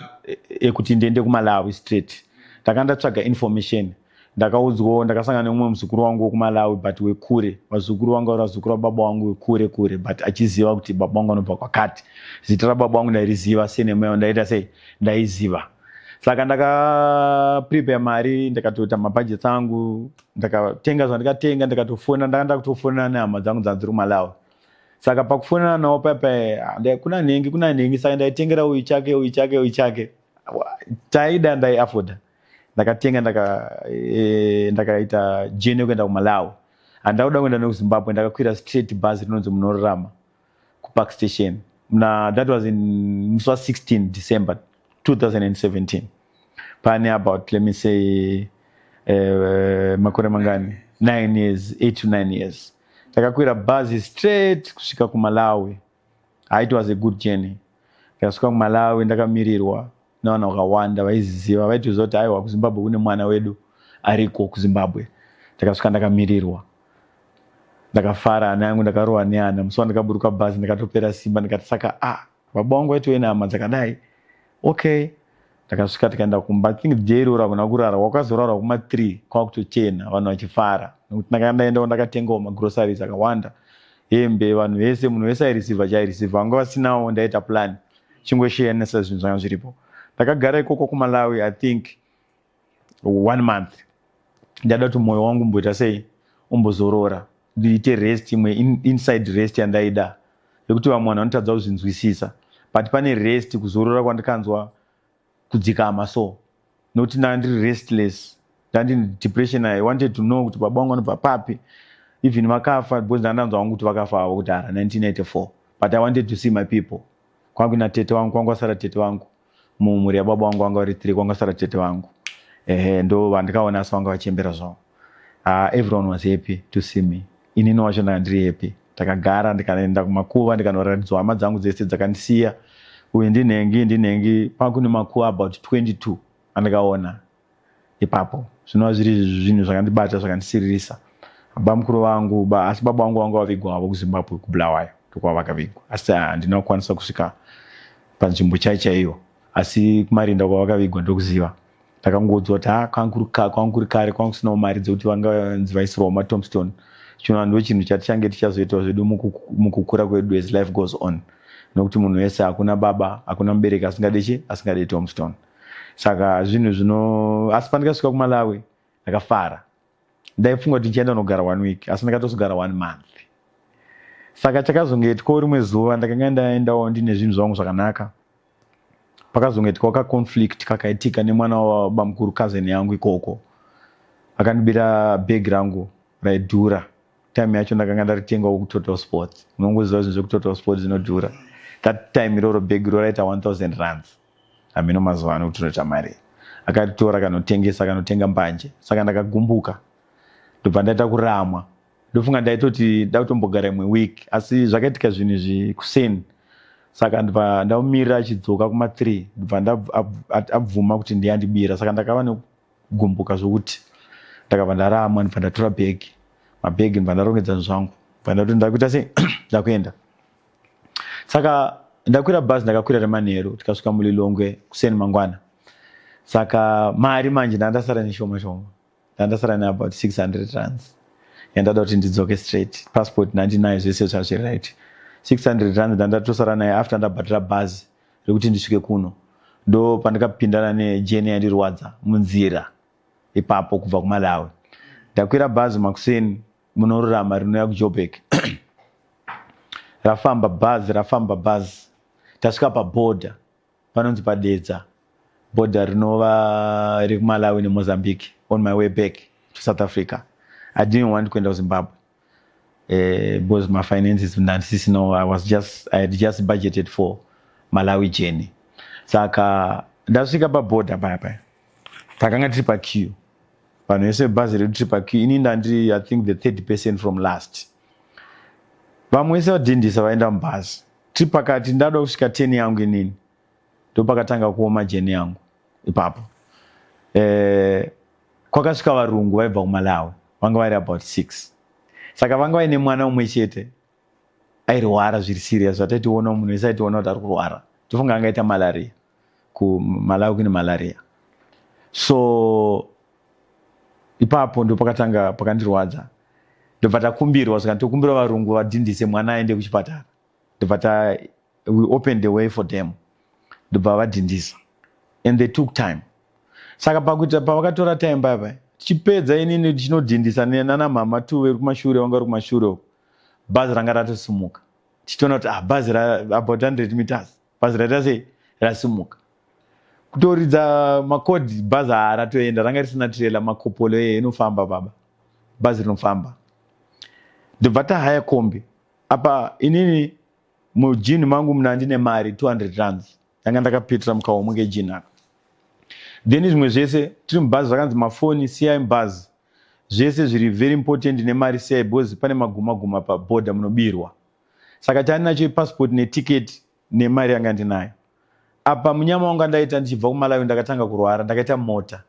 S1: ekuti ndiende kuMalawi straight. Ndakanga ndatsvaga information, ndakaudzwawo, ndakasangana nemumwe muzukuru wangu wekuMalawi, but wekure, vazukuru vangu vari vazukuru vababa vangu wekure kure, but achiziva kuti baba vangu vanobva kwakati. Zita rababa vangu ndairiziva, senemo ndaita sei, ndaiziva. Saka ndakaprepare mari, ndakatoita mabudgets angu, ndakatenga zvandikatenga, ndikatofona. Ndanga ndakutofonana nehama dzangu dzanga dziri kuMalawi. Saka pakufonana navo paipai, kuna nhengi, kuna nhengi, saka ndaitengera uyu chake, uyu chake, uyu chake, taida, ndaiafoda. Ndakatenga ndakaita journey yekuenda kuMalawi. Handauda kuenda nekuZimbabwe. Ndakakwira straight bhazi rinonzi Munorarama kuPark Station. Na that was in musi wa16 December 2017. Pane about, let me say, makore mangani? 9 years, 8 to 9 years. Ndakakwira bhazi straight kusvika kuMalawi. It was a good journey. Ndakasvika kuMalawi, ndakamirirwa nevanhu vakawanda vaiziva, vaitoziva kuti aiwa, kuZimbabwe kune mwana wedu ariko kuZimbabwe. Ndakasvika ndakamirirwa, ndakafara, hana yangu ndakarohwa nehana. Musi wandakaburuka bhazi ndakatopera simba. Ndikati, "Saka ah, baba vangu vaitove nehama dzakadai." Okay, ndakasvika, tikaenda kumba. I think day iroro hakuna kurara, wakazorara kuma3, kwakutochena, vanhu vachifara nekuti ndakanga ndaendawo, ndakatengawo magroceries akawanda, hembe, vanhu vese, munhu wese aireceiva chaaireceiva. Vanga vasinawo, ndaita plan chingoshiyanisa zvinhu zvanga zviripo. Ndakagara ikoko kuMalawi, I think one month. Ndada kuti mwoyo wangu umboita sei, umbozorora, ndiite rest imwe inside rest yandaida, yekuti vamwe vanhu vanotadza kuzvinzwisisa, but pane rest, kuzorora kwandikanzwa kudzikama. So nokuti ndanga ndiri restless, ndandine depression. I wanted to know kuti baba vangu vanobva papi, even vakafa, because ndandanzwa vangu kuti vakafa havo kudhara 1984, but I wanted to see my people. Kwangu na tete vangu, kwangu wasara tete vangu. Mumhuri yababa vangu vanga vari three, kwanga wasara tete vangu. Ehe, ndo vandikaona, asi vanga vachembera zvavo. Everyone was happy to see me. Inini wacho ndanga ndiri happy. Takagara, ndikaenda kumakuva, ndikanoratidzwa hama dzangu dzese dzakandisiya. Uyu ndinhengi, ndinhengi. Pakune makuva about 22 andikaona ipapo, zvinova zviri zvinhu zvakandibata, zvakandisiririsa. Baba mukuru vangu ba, asi baba vangu vanga vavigwa havo kuZimbabwe, kuBulawayo ndokwavakavigwa, asi handina kukwanisa kusvika panzvimbo chai chaiyo, asi kumarinda kwavakavigwa ndokuziva. Ndakangodzwa kuti ha, kwangu kuri kare, kwangu kusinawo mari dzekuti vanganzi vaisirwawo matombstone. Chinova ndo chinhu chatichange tichazoitawo zvedu mukukura kwedu as life goes on, nokuti munhu wese, hakuna baba, hakuna mubereki asingade chi asingade tombstone. Saka zvinhu zvino, asi pandikasvika kuMalawi ndakafara. Ndaifunga kuti ndichaenda nogara one week, asi ndakatozogara one month. Saka chakazongoitikawo rimwe zuva, ndakanga ndaendawo ndine zvinhu zvangu zvakanaka. Pakazongoitikawo kaconflict kakaitika nemwana wabamukuru, cousin yangu ikoko, akandibira bhegi rangu raidhura. Time yacho ndakanga ndaritengawo kuTotal Sports. Unongoziva zvinhu zvekuTotal Sports zvinodhura. That time iroro bhegi ro raita 1000 rands. Hameno mazuva ano kuti unoita mari. Akaritora, akanotengesa, akanotenga mbanje. Saka ndakagumbuka, ndobva ndaita kuramwa. Ndofunga ndaitoti ndakutombogara imwe week, asi zvakaitika zvinhu izvi kuseni. Saka ndobva ndamumirira achidzoka kuma3, ndobva abvuma kuti ndiyandibira. Saka ndakava nekugumbuka zvokuti ndakabva ndaramwa, ndobva ndatora bhegi, mabhegi, ndobva ndarongedza zvinhu zvangu, ndobva ndati ndakuita sei, ndakuenda. Saka ndakwira bhazi, ndakakwira remanheru, tikasvika muLilongwe kuseni mangwana. Saka mari manje ndandasara neshoma shoma, ndandasara neabout 600 rands yandada kuti ndidzoke straight. Passport ndandinayo, zvese zvazviri right. 600 rands ndandatosara nayo after ndabhadhara bhazi rekuti ndisvike kuno. Ndo pandakapindana nejourney yandirwadza munzira ipapo kubva kuMalawi. Ndakwira bhazi makuseni Munorurama rinouya kuJoburg. Rafamba bhazi, rafamba bhazi, tasvika pabhodha panonzi paDedza, bhodha rinova rekuMalawi neMozambique. On my way back to South Africa, I didn't want kuenda kuZimbabwe because my finances ndandisisino. I had just budgeted for Malawi journey. Saka ndasvika pabhodha paya paya, takanga tiri paqueue, vanhu vese vebhazi redu tiri paqueue. Ini ndandiri, I think, the third person from last. Vamwe vese vadhindisa, vaenda mubhazi. Tiri pakati, ndada kusvika 10 yangu inini, ndopakatanga kuoma journey yangu ipapo. Kwakasvika varungu vaibva kuMalawi, vanga vari about 6. Saka vanga vaine mwana umwe chete airwara zviri serious, zvataitiona, munhu wese aitiona kuti ari kurwara. Tofunga angaita malaria, kuMalawi kune malaria. So ipapo ndo pakatanga pakandirwadza. Ndobva takumbirwa, saka tokumbira varungu vadhindise mwana aende kuchipatara. Ndobva ta we opened the way for them, ndobva vadhindisa, and they took time. Saka pakuita pavakatora time paya, tichipedza, inini tichinodhindisa nana mama tu vari kumashure, vanga vari kumashure uko, bhazi ranga ratosimuka. Tichitoona kuti ah, bhazi about 100 meters, bhazi raita sei, rasimuka. Kutoridza makodhi, bhazi haaratoenda, ranga risina trailer, makopolo eye inofamba baba, bhazi rinofamba. Ndobva tahaya kombi. Apa inini mujini mangu muna ndine mari 200 rands yanga ndakapetera mukahomwe kejini aka. Then zvimwe zvese tiri mubhazi, zvakanzi mafoni siyai mubhazi, zvese zviri very important nemari siyai, because pane maguma guma pabhodha munobirwa. Saka chandinacho ipassport netiketi nemari yanga ndinayo. Apa munyama wanga ndaita ndichibva kuMalawi, ndakatanga kurwara, ndakaita mota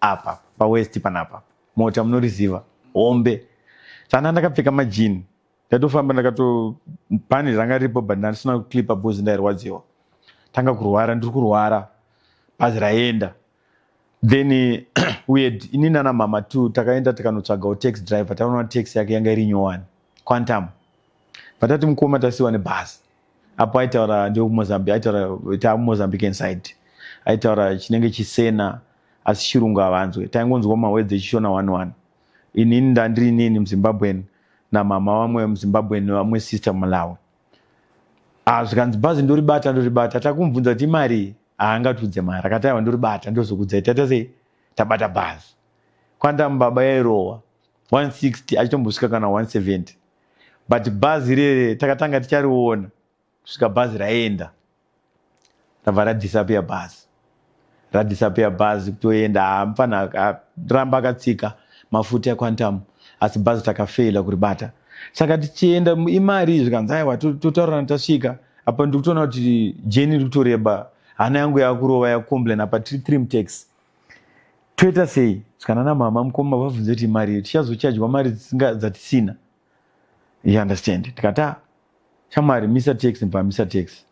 S1: apa pawaist panapa, mota munoriziva hombe. Saka ndakapfeka majini, ndatofamba, ndakato bhani ranga riripo, but ndandisina kuclipa because ndairwadziwa. Tanga kurwara, ndiri kurwara, bhazi raenda. Then we had ini nana mama two takaenda tikanotsvagawo taxi driver. Taona taxi yake yanga iri nyowani, Quantum. Vatati, "Mukoma, tasiwa nebhazi." Apo aitaura ndewekuMozambique, aitaura taMozambican side, aitaura chinenge chisena, asi chirungu havanzwe. Taingonzwa mawedzi echishona one one. Inini ndandiri inini muZimbabwean namama vamwe muZimbabwean, vamwe sister Malawi. Ah, zvikanzi bhazi ndoribata, ndoribata. Takumubvunza kuti imari, haangatudze mari. Akati, "Aiwa, ndoribata, ndozokudzai." Taita sei, tabata bhazi. Quantum baba yairohwa 160, achitombosvika kana 170, but bhazi rere takatanga tichariona kusvika bhazi raenda, rabva radisappear. Bhazi radisappear, bhazi kutoenda. Hamufana ramba akatsika mafuta eQuantum, asi bhazi takafeila kuribata. Saka tichienda, imari, zvikanzi, "Aiwa, totaurana tasvika." Apa ndikutoona kuti journey iri kutoreba, hana yangu yakurova, yakucomplain. Apa tiri three mutaxi, toita sei? Zvikana namama, "Mukoma, vabvunze kuti mari, tichazochajwa mari dzatisina, you understand?" Tikati, "Ah, shamwari, misa taxi." Mbva misa taxi,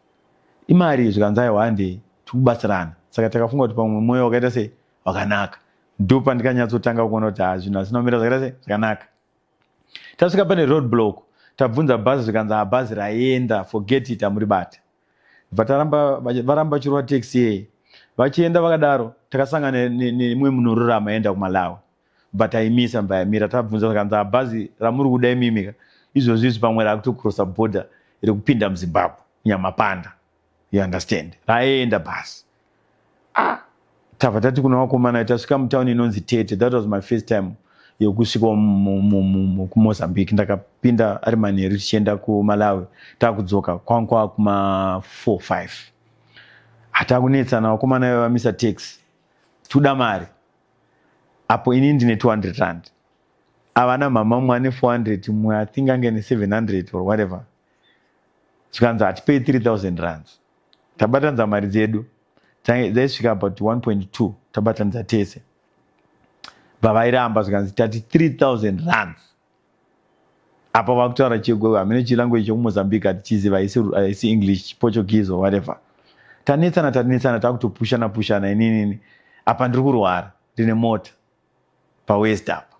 S1: imari. Zvikanzi, "Aiwa, handei, tikubatsirana." Saka takafunga kuti pamwe mwoyo wakaita sei, wakanaka. Ndo pandikanyatsotanga kuona kuti ha, zvinhu hazvina kumira zvakaita sei, zvakanaka. Tasvika pane road block, tabvunza bhazi, zvikanzi, "Ha, bhazi raenda, forget it, hamuribata." Bva taramba, varamba vachirova taxi yeye, vachienda vakadaro. Takasangana nemumwe munorurama aenda kuMalawi, bva taimisa, mbva yamira. Tabvunza, zvikanzi, "Bhazi ramuri kuda imimika izvozvi izvi pamwe rakutokurosa bhodha rekupinda muZimbabwe, Nyamapanda, you understand? Raenda bhazi." Ah, tabva tati kuna vakomana, tasvika mutauni inonzi Tete. That was my first time yekusvika kuMozambique. Ndakapinda ari manheru tichienda kuMalawi, takudzoka kwanga kuma 4 5. Hatakunetsana, vakomana vamisa taxi, toda mari. Apo ini ndine 200 rand, avana mama mumwe ane 400, mumwe I think ange ne700 or whatever. Zvikanzi, "Hatipei 3000 rands." Tabatanidza mari dzedu, dzaisvika about 1.2 tabatanidza tese. Bva zvikanzi, "Tati 3000 rands." Apa vakutaura chego hamene, chilanguage chekuMozambique hatichiziva, haisi English, Portuguese or whatever. Tanetsana, tanetsana, takutopushana pushana. Ininini apa ndiri kurwara, ndine mota pawaist apa.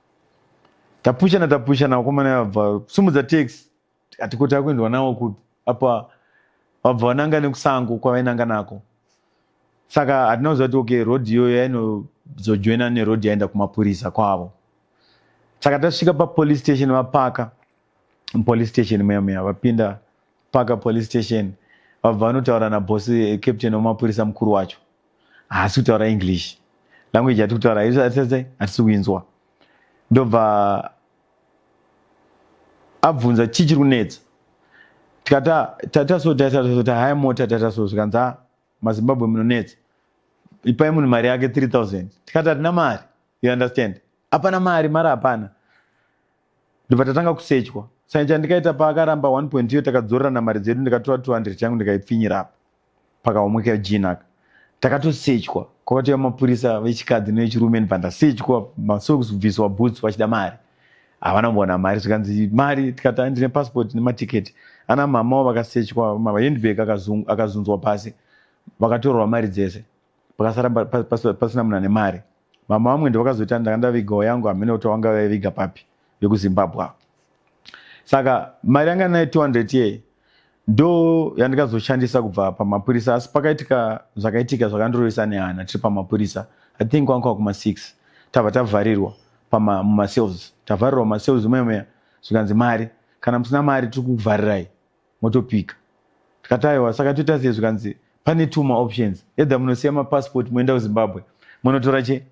S1: Tapushana, tapushana, vakomana vabva sumudza taxi. Hatikoti akuendwa nawo kupi? Apa vabva vananga nekusango kwavainanga nako. Saka hatina kuziva kuti okay, road iyoyo yainozojoina neroad yaenda kumapurisa kwavo. Saka tasvika papolice station, vapaka mupolice station muya muya, vapinda paka police station, vabva vanotaura nabosi, captain wemapurisa mukuru wacho. Haasi kutaura English language yati kutaura hatisi kuinzwa. Ndobva abvunza chii chiri kunetsa. Tikati tataso tataso, tahaya mota, tataso. Zvikanzi, "Ah, maZimbabwe munonetsa, ipai munhu mari yake 3000." Tikati hatina mari, you understand? Hapana mari, mari hapana. Ndobva tatanga kusechwa. Saka chandikaita, paakaramba 1 point iyo, takadzorerana mari dzedu, ndikatora 200 yangu, ndikaipfinyira apa pakaomwe kejini aka. Takatosechwa, kwakatouya mapurisa vechikadzi nevechirume. Ndibva ndasechwa masocks, kubviswa boots, vachida mari. Havana kumboona mari. Zvikanzi, "Mari?" Tikati, "Ndine passport nematiketi." Ana mamawo vakasechwa, mahandbag akazunzwa pasi, vakatorwa mari dzese, pakasara pasina munhu ane mari. Mama vamwe ndovakazoti, "Ndanga ndavigawo yangu." Hamene kuti wanga vaiviga papi vekuZimbabwe. Saka mari yanga nayo 200 yei ndo yandikazoshandisa kubva pamapurisa. Asi pakaitika zvakaitika zvakandirovesa nehana. Tiri pamapurisa, I think kwanga kuma6, tabva tavharirwa mumacells. Tavharirwa mumacells muya, zvikanzi, "Mari, kana musina mari tiri kukuvharirai, motopika." Tikati, "Aiwa, saka toita sei?" Zvikanzi, Pane two maoptions, either munosiya mapassport moenda kuZimbabwe, munotora che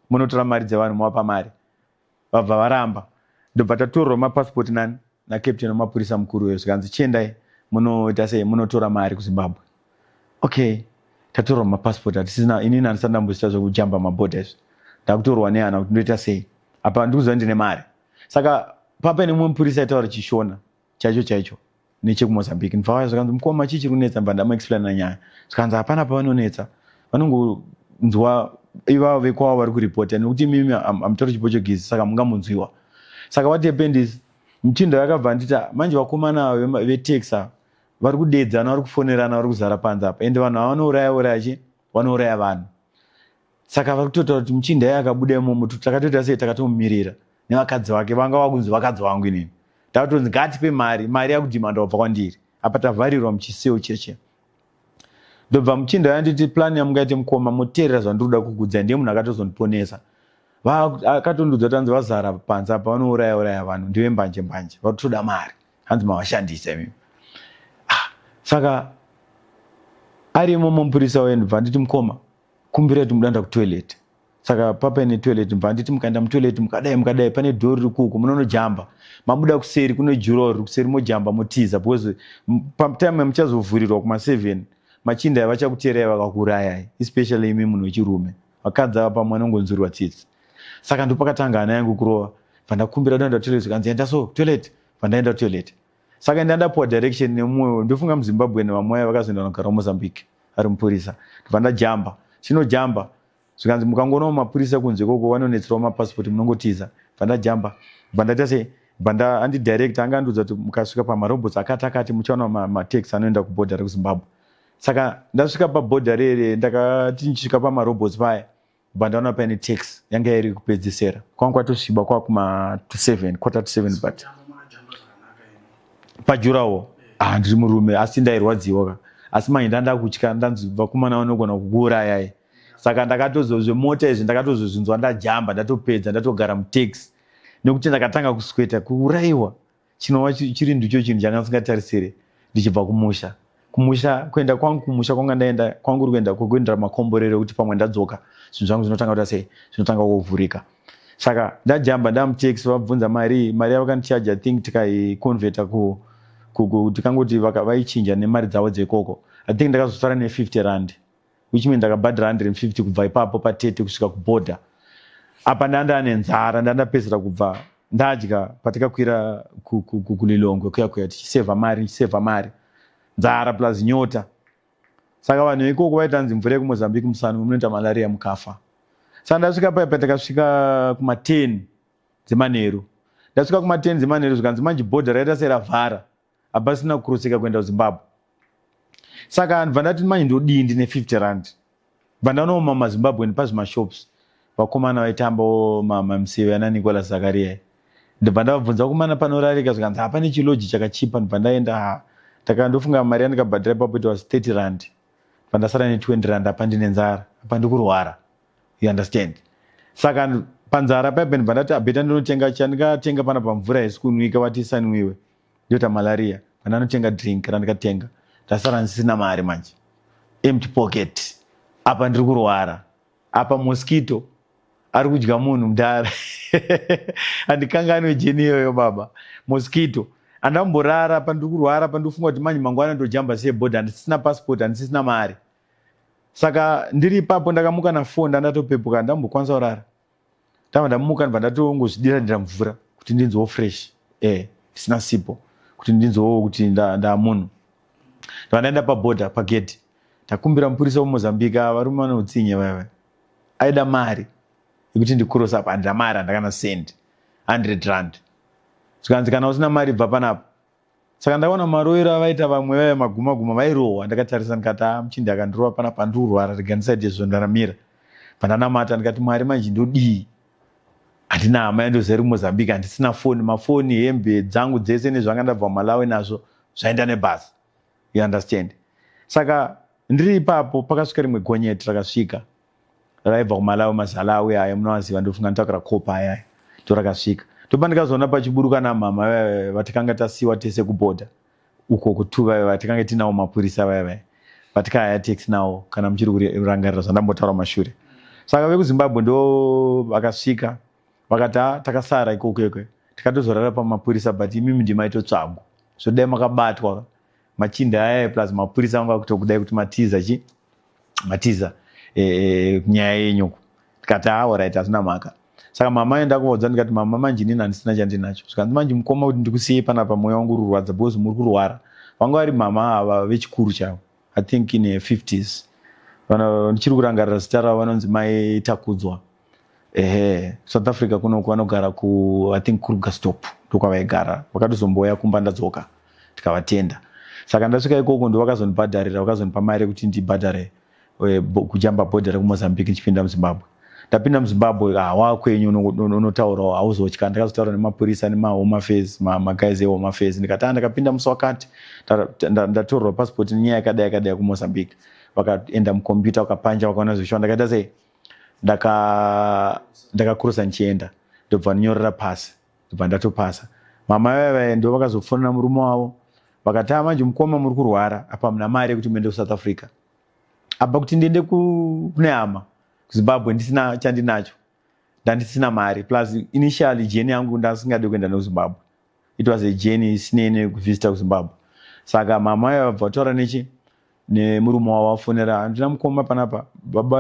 S1: munotora mari dzevanhu movapa mari. Vabva varamba, ndobva tatorerwa mapassport nani nacaptain wemapurisa mukuru uyo, zvikanzi chiendai munoita sei, munotora mari kuZimbabwe. Okay, tatorwa mapassport, hatisina. Inini handisati ndamboziita zvekujamba mabhodha izvi, ndakutorwa nehana kuti ndoita sei, apa ndikuziva ndine mari. Saka papaine mumwe mupurisa aitaura chiShona chaicho chaicho nechekuMozambique. Ndibva zvakanzi, mukoma, chii chiri kunetsa? Ndibva ndamuexplaina nyaya, zvikanzi hapana pavanonetsa, vanongonzwa ivavo vekwavo vari kuripota, nekuti imimi hamutauri chiPortuguese, saka mungamunzwiwa. Saka what happened is muchinda yakabva anditi, manje vakomana vetaxi vari kudedzana, vari kufonerana, vari kuzara panze apa, ende vanhu avanouraya uraya chi vanouraya vanhu. Saka vari kutotaura kuti muchinda iye akabuda imomo, takatoita sei, takatomumirira nevakadzi vake, vanga vakunzi vakadzi vangu. Inini takatonzi ngatipe mari, mari yakudhimanda kubva kwandiri. Apa tavharirwa muchiseo cheche. Ndobva muchinda yanditi, plan yamungaite mukoma, muteerera zvandiri kuda kukudzai. Ndiye munhu akatozondiponesa. Akatondudza kuti hanzi vazara panze apa, vanouraya uraya vanhu, ndive mbanje mbanje, vari kutoda mari, hanzi mavashandisa imimi. Ah, saka ari imomo mupurisa uye, ndobva nditi, mukoma, kumbirai kuti mudaenda kutoilet. Saka papaine toilet, ndobva nditi mukaenda mutoilet, mukadai mukadai, pane dhoo riri kuko, munonojamba, mabuda kuseri kune juro riri kuseri, mojamba motiza, because patime yamuchazovhurirwa kuma7, machinda vachakuteerai vakakuurayai, especially imi munhu wechirume. Vakadzi ava pamwe vanongonzwirwa tsitsi. Saka ndopakatanga hana yangu kurova. Bva ndakumbira kuenda toilet, zvikanzi enda so toilet. Bva ndaenda toilet. Saka ndandapuwa direction nemumwe, ndofunga muZimbabwe, nevamwe vaya vakazoenda kunogara kuMozambique, ari mupurisa. Ndobva ndajamba, chinojamba, zvikanzi mukangonawo mapurisa kunze ikoko vanonetserawo mapasipoti, munongotiza. Bva ndajamba, bva ndaita sei, bva andidirect, anga andiudza kuti mukasvika pamarobots akati akati, muchaona mataxi anoenda kubhodha rekuZimbabwe. Saka ndasvika pabhodha rere, ndakati ndichisvika pamarobots paya, bva ndaona paine taxi yanga iri kupedzisera. Kwanga kwatosviba, kwakuma to 7, 6:45, but pajurawo, ah, ndiri murume, asi ndairwadziwa ka. Asi manje ndanda kutya, ndanzi vakomana vanogona kukuurayai. Saka ndakatozozvemota izvi ndakatozozvinzwa ndajamba, ndatopedza, ndatogara mutaxi, nekuti ndakatanga kusweta kuurayiwa, chinova chiri ndicho chinhu changa ndisingatarisire ndichibva kumusha. Kumusha, kuenda kwangu kumusha kwanga ndaenda kwangu uri kuenda kwekuendera makomborero ekuti pamwe ndadzoka zvinhu zvangu zvinotanga kuita sei, zvinotanga kuvhurika. Saka ndajamba, ndamutaxi, vabvunza mari. Mari yavakandichaja, I think tikaiconverta tikangoti vaichinja nemari dzavo dzekoko, I think ndakazosara ne50 rand, which mean ndakabhadhara 150 kubva ipapo paTete kusvika kubhodha. Apa ndanda nenzara, ndandapedzera kubva ndadya patikakwira kuLilongwe kuya kuya, tichisevha mari, tichisevha mari, nzara plus nyota. Saka vanhu ikoko vaitanzi mvura yekuMozambique musano munoita malaria mukafa. Saka ndasvika paya, patakasvika kuma10 dzemanheru, ndasvika kuma10 dzemanheru, zvikanzi manje bhodha raita seravhara, hapasina kukuroseka kuenda kuZimbabwe. Saka ndibva ndati manje ndodii, ndine 50 rand. Bva ndanooma maZimbabwean pazvimashops, vakomana vaitambawo mamuseve ana Nicolas Zakaria. Ndibva ndavabvunza, vakomana, panorarika? Zvikanzi hapane chilodge chakachipa. Ndibva ndaenda, taka ndofunga mari yandikabhadhira ipapo it was 30 rand. Bva ndasara ne20 rand. Apa ndine nzara, apa ndikurwara, you understand? Saka panzara paipa ndibva ndati abeta ndinotenga chandikatenga pana pamvura haisi kunwika, vati isanwiwe, ndoita malaria. Pandanotenga drink randikatenga, ndasara ndisina mari manje, empty pocket. Apa ndiri kurwara, apa mosquito ari kudya munhu mudhara. Handikanganwe journey iyoyo baba, mosquito. Andamborara pandiri kurwara, pandifunga kuti manje mangwana ndojamba sei bhodha, handisisina passport, handisisina mari. Saka ndiri ipapo ndakamuka na4, ndandatopepuka, ndambokwanisa kurara. Ndabva ndamuka, ndibva ndatongozvidira dira mvura kuti ndinzwewo fresh air isina sipo, kuti ndinzwewo kuti ndamunhu. Ndabva ndaenda pabhodha, pagedhi, ndakumbira mupurisa weMozambique. Varume vane utsinye vaiva, aida mari yekuti ndikurosa. Apa handina mari, handakana sendi, 100 rand. Zvikanzi kana usina mari bva panapa. Saka ndakaona marovero avaita vamwe vaiva maguma guma, vairohwa. Ndakatarisa ndikati, a, muchindi akandirova panapa, handiri kurwara, rega ndisaite izvo. Ndaramira pandanamata, ndikati, Mwari, manje ndodii? Handina hama yandoziva iri kuMozambique, handisina foni, mafoni, hembe dzangu dzese nezvanga ndabva muMalawi nazvo zvaenda nebhasi, you understand? Saka ndiri ipapo pakasvika rimwe gonyeti, rakasvika raibva kuMalawi, mazalawi aya munovaziva, ndofunga nditakura kopa ayaya, ndo rakasvika. Ndopa ndikazoona pachiburuka namama vatikanga tasiwa tese kubhodha uko kutu, vaya vatikanga tinawo mapurisa vaya vaya. Vatikahaya taxi nawo kana muchiri kurangarira zvandambotaura mashure. Saka vekuZimbabwe ndo vakasvika vakati ha takasara ikoko ikwe tikatozorara pamapurisa but imimi ndimaitotsvagwa so dai makabatwa machinda aya plus mapurisa anga kutokudai kuti matiza chi matiza e, nyaya yenyu tikati ha orit hazvina mhaka saka mama enda kuvaudza ndikati mama manje inini handisina chandinacho zvikanzi manje mukoma kuti ndikusiyei panapa mweya wangu uri kurwadza because muri kurwara vanga vari mama ava vechikuru chavo i think in 50s ndichiri kurangarira zita ravo vanonzi mai takudzwa ehe South Africa kunoku vanogara ku I think Krugersdorp ndokwavaigara vakatozombouya kumba ndadzoka tikavatenda saka ndasvika ikoko ndo vakazondibhadharira vakazondipa mari yekuti ndibhadhare eh, kujamba bhodha rekuMozambique ndichipinda muZimbabwe ndapinda muZimbabwe ah, wakwenyu unotaurawo hauzotya ndakazotaura nemapurisa nemahome affairs maguys ehome affairs ndikati ah, ndakapinda musi wakati ndatorerwa passport nenyaya yakadai yakadai kuMozambique vakaenda mucomputer vakapanja vakaona zvishuwa ndakaita sei ndaka ndakakurusa ndichienda ndobva ndinyorera pasi ndobva ndatopasa mama vaya ndo vakazofonera murume wavo vakati ah manje mukoma muri kurwara apa muna mari yekuti muende kusouth africa apa kuti ndiende kune hama kuzimbabwe ndisina chandinacho ndandisina mari plus initially jeni yangu ndasingade kuenda nekuzimbabwe it was a journey isinei nekuvhizita kuzimbabwe saka mama vaya vabva vataura nechi nemurume wavo vafonera handina mukoma panapa baba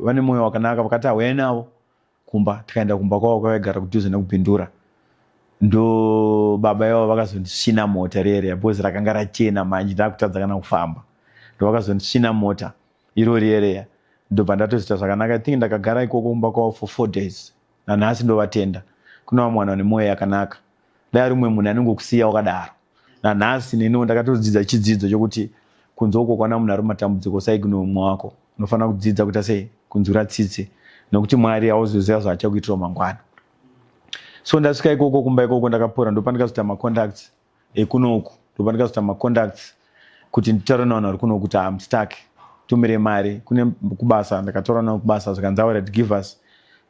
S1: vane mwoyo wakanaka vakati auyai navo kumba tikaenda kumba kwavo kwavaigara kudhuze nekubhindura ndo baba ivavo vakazondisvina mota riya because rakanga rachena manje ndakutadza kana kufamba ndo vakazondisvina mota iro riya riya ndobva ndatozoita zvakanaka i think ndakagara ikoko kumba kwavo for four days nanhasi ndovatenda kune vamwe vanhu vane mwoyo yakanaka dai ari umwe munhu anongokusiya wakadaro nanhasi neniwo ndakatodzidza chidzidzo chokuti kunze uko kwana munhu ari mumatambudziko usaignore mumwe wako unofanira kudzidza kuita sei kunzwira tsitsi nokuti mwari hauzoziva zvaachakuitirawo mangwana so ndasvika ikoko kumba ikoko ndakapora ndopandikazoita macontacts ekunoku ndopandikazoita macontacts kuti nditaure navanhu vari kunoku kuti am stuck tumire mari kune kubasa ndakataura navo kubasa zvikanzi alright give us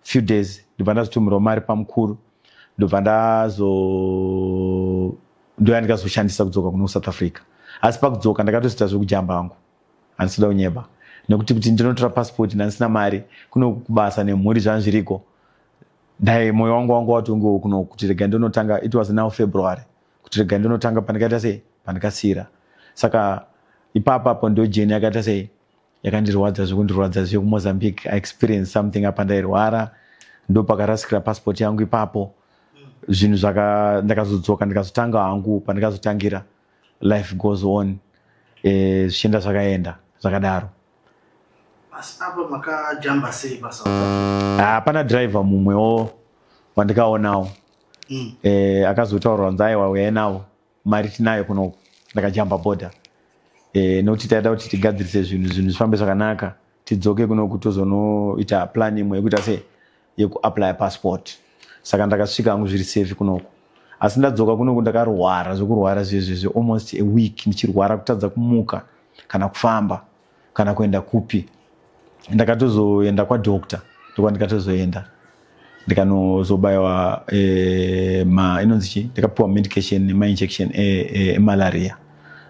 S1: few days ndobva ndazotumirwa mari pamukuru ndobva ndazo ndoya ndikazoshandisa kudzoka kuno south africa asi pakudzoka ndakatozoita zvekujamba hangu handisida kunyeba nekuti kuti ndinotora passport ndandisina mari kuno kubasa nemhuri zvanga zviriko dai moyo wangu wangu watongewo kuno kuti rega ndinotanga it was now february kuti rega ndinotanga pandikaita sei pandikasiyira saka ipapo apo ndo jeni yakaita sei yakandirwadza zvekundirwadza zvekumozambique i experience something apa ndairwara ndo pakarasikira passport yangu ipapo zvinhu zvaka ndakazodzoka ndikazotanga hangu pandikazotangira life goes on eh, zvichienda zvakaenda zvakadaro
S2: asi apa makajamba sei pasouth africa
S1: hapana driver mumwewo wandikaonawo mm. eh, akazotaurwa nzi aiwa uyai nawo mari tinayo kunoku ndakajamba border eh, nokuti taida kuti tigadzirise zvinhu zvinhu zvifambe zvakanaka tidzoke kunoku tozonoita plan imwe yekuita sei yekuapply passport saka ndakasvika hangu zviri safe kunoku asi ndadzoka kunoku ndakarwara zvekurwara zvezvezve almost a week ndichirwara kutadza kumuka kana kufamba kana kuenda kupi ndakatozoenda kwadoctor ndokwandikatozoenda ndikanozobayiwa eh, ma inonzi chii ndakapiwa medication nemainjection emalaria e, e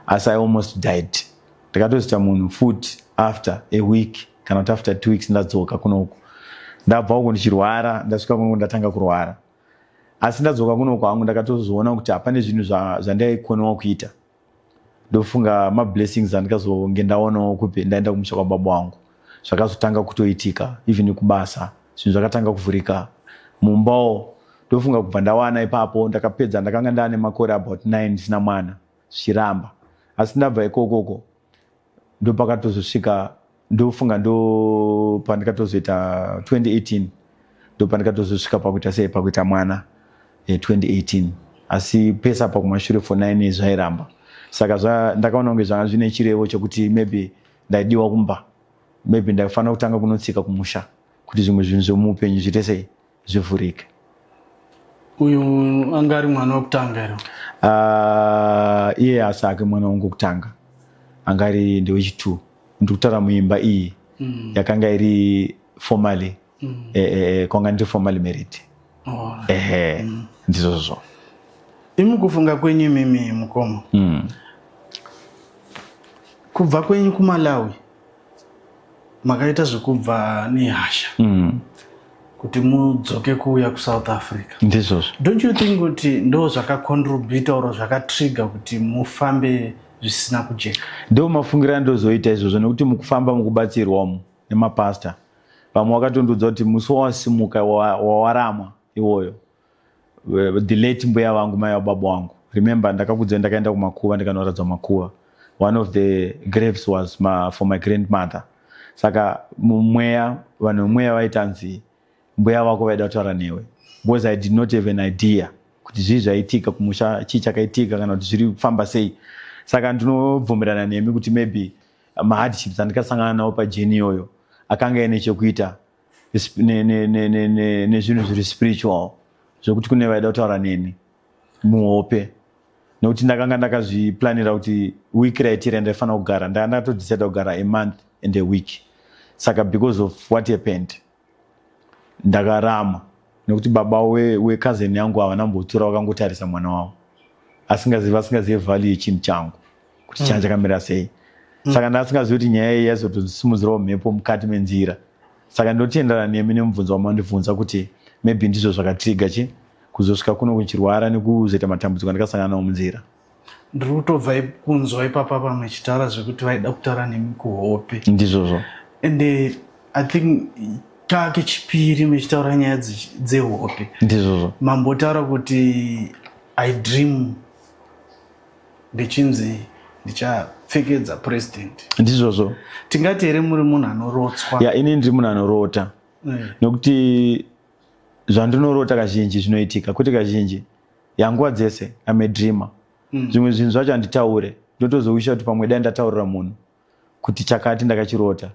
S1: asi i almost died ndakatozoita munhu futi after a week kana kuti after two weeks ndadzoka kunoku ndabva uko ndichirwara ndasvika kunoku ndatanga kurwara asi ndadzoka kunoku hangu ndakatozoona kuti hapane zvinhu zvandaikonewa kuita ndofunga mablessings andikazonge ndaonawo kupi ndaenda kumusha kwababa wangu zvakazotanga kutoitika even kubasa zvinhu zvakatanga kuvhurika mumbawo ndofunga kubva ndawana ipapo ndakapedza ndakanga ndaane makore about nine ndisina mwana zvichiramba asi ndabva ikokoko ndopakatozosvika ndofunga ndopandikatozoita 2018 ndopandikatozosvika pakuita sei pakuita mwana 2018 eh, asi pese apa kumashure for nine years zvairamba saka ndakaona kunge zvanga zvine chirevo chekuti maybe ndaidiwa kumba maybe ndaifanira kutanga kunotsika kumusha kuti zvimwe zvinhu zvemuupenyu zviite sei zvivhurike
S2: uyu anga ari mwana wekutanga here
S1: uh, iye asi ake mwana wangu wekutanga anga ari ndewechitwo ndiri kutaura muimba iyi mm. yakanga iri formally mm. e, e, e, kwanga ndiri formally married oh. ehe mm. ndizvozvo
S2: imi kufunga kwenyu imimi mukoma mm. Kubva kwenyu kuMalawi makaita zvekubva nehasha kuti mudzoke kuuya kuSouth Africa.
S1: Ndizvozvo.
S2: Don't you think kuti ndo zvakacontributa or zvakatrigger kuti mufambe zvisina kujeka?
S1: Ndo mafungiro andozoita izvozvo, nekuti mukufamba mukubatsirwa umu nemapasta, vamwe vakatondiudza kuti musi wawasimuka wawaramwa iwoyo, the late mbuya vangu, mai vababa vangu, remember ndakakudza ndakaenda kumakuva ndikanoratidza makuva, one of the graves was for my grandmother. Saka mumweya, vanhu vemweya vaitanzi mbuya vako vaida kutaura newe, because I did not have an idea kuti zvii zvaitika kumusha, chii chakaitika, kana kuti zviri kufamba sei. Saka ndinobvumirana nemi kuti maybe mahardships andikasangana nawo pajourney iyoyo akanga aine chekuita nezvinhu zviri spiritual, zvekuti kune vaida kutaura neni muhope, nekuti ndakanga ndakazviplanira kuti week raitira ndaifanira kugara, ndanga ndakatodecida kugara a month and a week. Saka because of what happened ndakarama, nekuti baba wecousin yangu havana mbotura, vakangotarisa mwana wavo asingazivi, asingazivi value yechinhu changu kuti changa chakamira sei. Saka ndasingazivi kuti nyaya iyi yaizotosimudzirawo mhepo mukati menzira. Saka ndinotenderana nemi nemubvunzo wamandibvunza kuti maybe ndizvo zvakatrigger chi kuzosvika kuno kuchirwara nekuzoita matambudziko andikasangana nawo munzira.
S2: Ndiri kutobva kunzwa ipapa pamwe chitaura zvekuti vaida kutaura nemi kuhope.
S1: Ndizvozvo.
S2: And I think kechipiri muchitaura nyaya dzehope.
S1: Ndizvozvo.
S2: Mambotaura kuti I dream ndichinzi ndichapfekedza president.
S1: Ndizvozvo.
S2: Tingati here muri munhu anorotswa?
S1: Ya, ini ndiri munhu anorota, nekuti zvandinorota kazhinji zvinoitika, kwete kazhinji, yanguva dzese. I'm a dreamer. Zvimwe zvinhu zvacho handitaure, ndotozowisha kuti pamwe dai ndataurira munhu kuti chakati ndakachirota.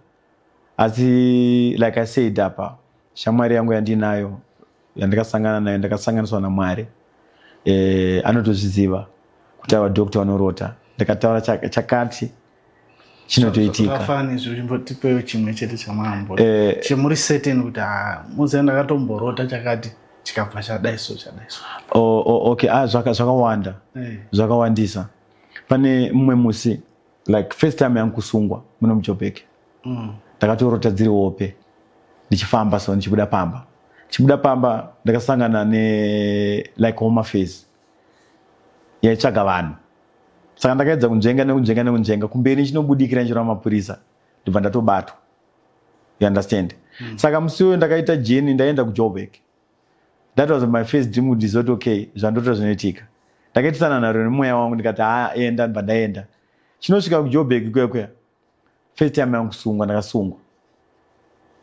S1: Asi like I said apa, shamwari yangu yandinayo, yandakasangana nayo, ndakasanganiswa naMwari, anotozviziva kuti ava doctor vanorota, ndakataura chakati chinotoitika.
S2: Zvakafanana izvo, chimbotipewo chimwe chete chamambo chemuri certain kuti ha, muziva ndakatomborota chakati, chikabva chadai so, chadai so.
S1: Oh, okay, ah, zvakawanda. Zvakawandisa. Pane mumwe musi, like first time yangu kusungwa muno muJoburg, ndakatorota dziri hope ndichifamba so, ndichibuda pamba, ndichibuda pamba ndakasangana ne like Home Affairs yaitsvaga vanhu. Saka ndakaedza kunzvenga nekunzvenga nekunzvenga kumberi, ndichinobudikira ndichirova mapurisa, ndibva ndatobatwa, you understand? Saka musi uyo ndakaita journey, ndaenda kuJoburg. That was my first dream, kuti ndizoti okay, zvandota zvinoitika. Ndakaitisana nharo nemweya wangu, ndikati ha, enda. Ndibva ndaenda, chinosvika kuJoburg kwekwe, first time yangu kusungwa, ndakasungwa.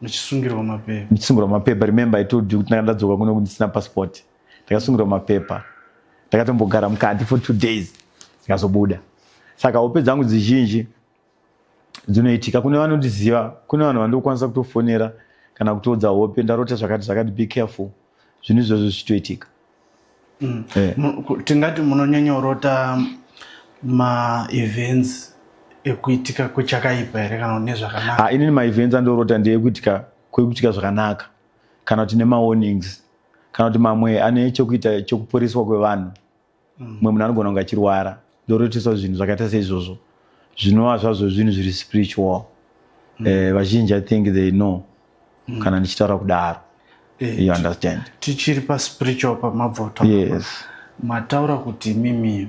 S2: Muchisungirwa mapepa?
S1: Ndichisungirwa mapepa. Remember I told you kuti ndanga ndadzoka kuno ndisina passport. Ndakasungirwa mapepa, ndakatombogara mukati for 2 days, ndikazobuda. Saka hope dzangu dzizhinji dzinoitika. Kune vanondiziva, kune vanhu vandokwanisa kutofonera kana kutoudza hope, ndarota zvakati zvakati, be careful, zvinhu izvozvo zvichitoitika.
S2: Tingati munonyanyorota maevents ekuitika kwechakaipa here kana nezvakanaka?
S1: Ah, inini maevents andorota ndeyekuitika kwekuitika zvakanaka, kana kuti nemawarnings, kana kuti mamwe ane chekuita chekuporeswa kwevanhu. Mumwe munhu anogona kunge achirwara, ndoroteswa zvinhu zvakaita seizvozvo, zvinova zvazvo zvinhu zviri spiritual. Vazhinji I think they know kana ndichitaura kudaro. You understand?
S2: Tichiri paspiritual pamabvoto.
S1: Yes.
S2: Mataura kuti mimi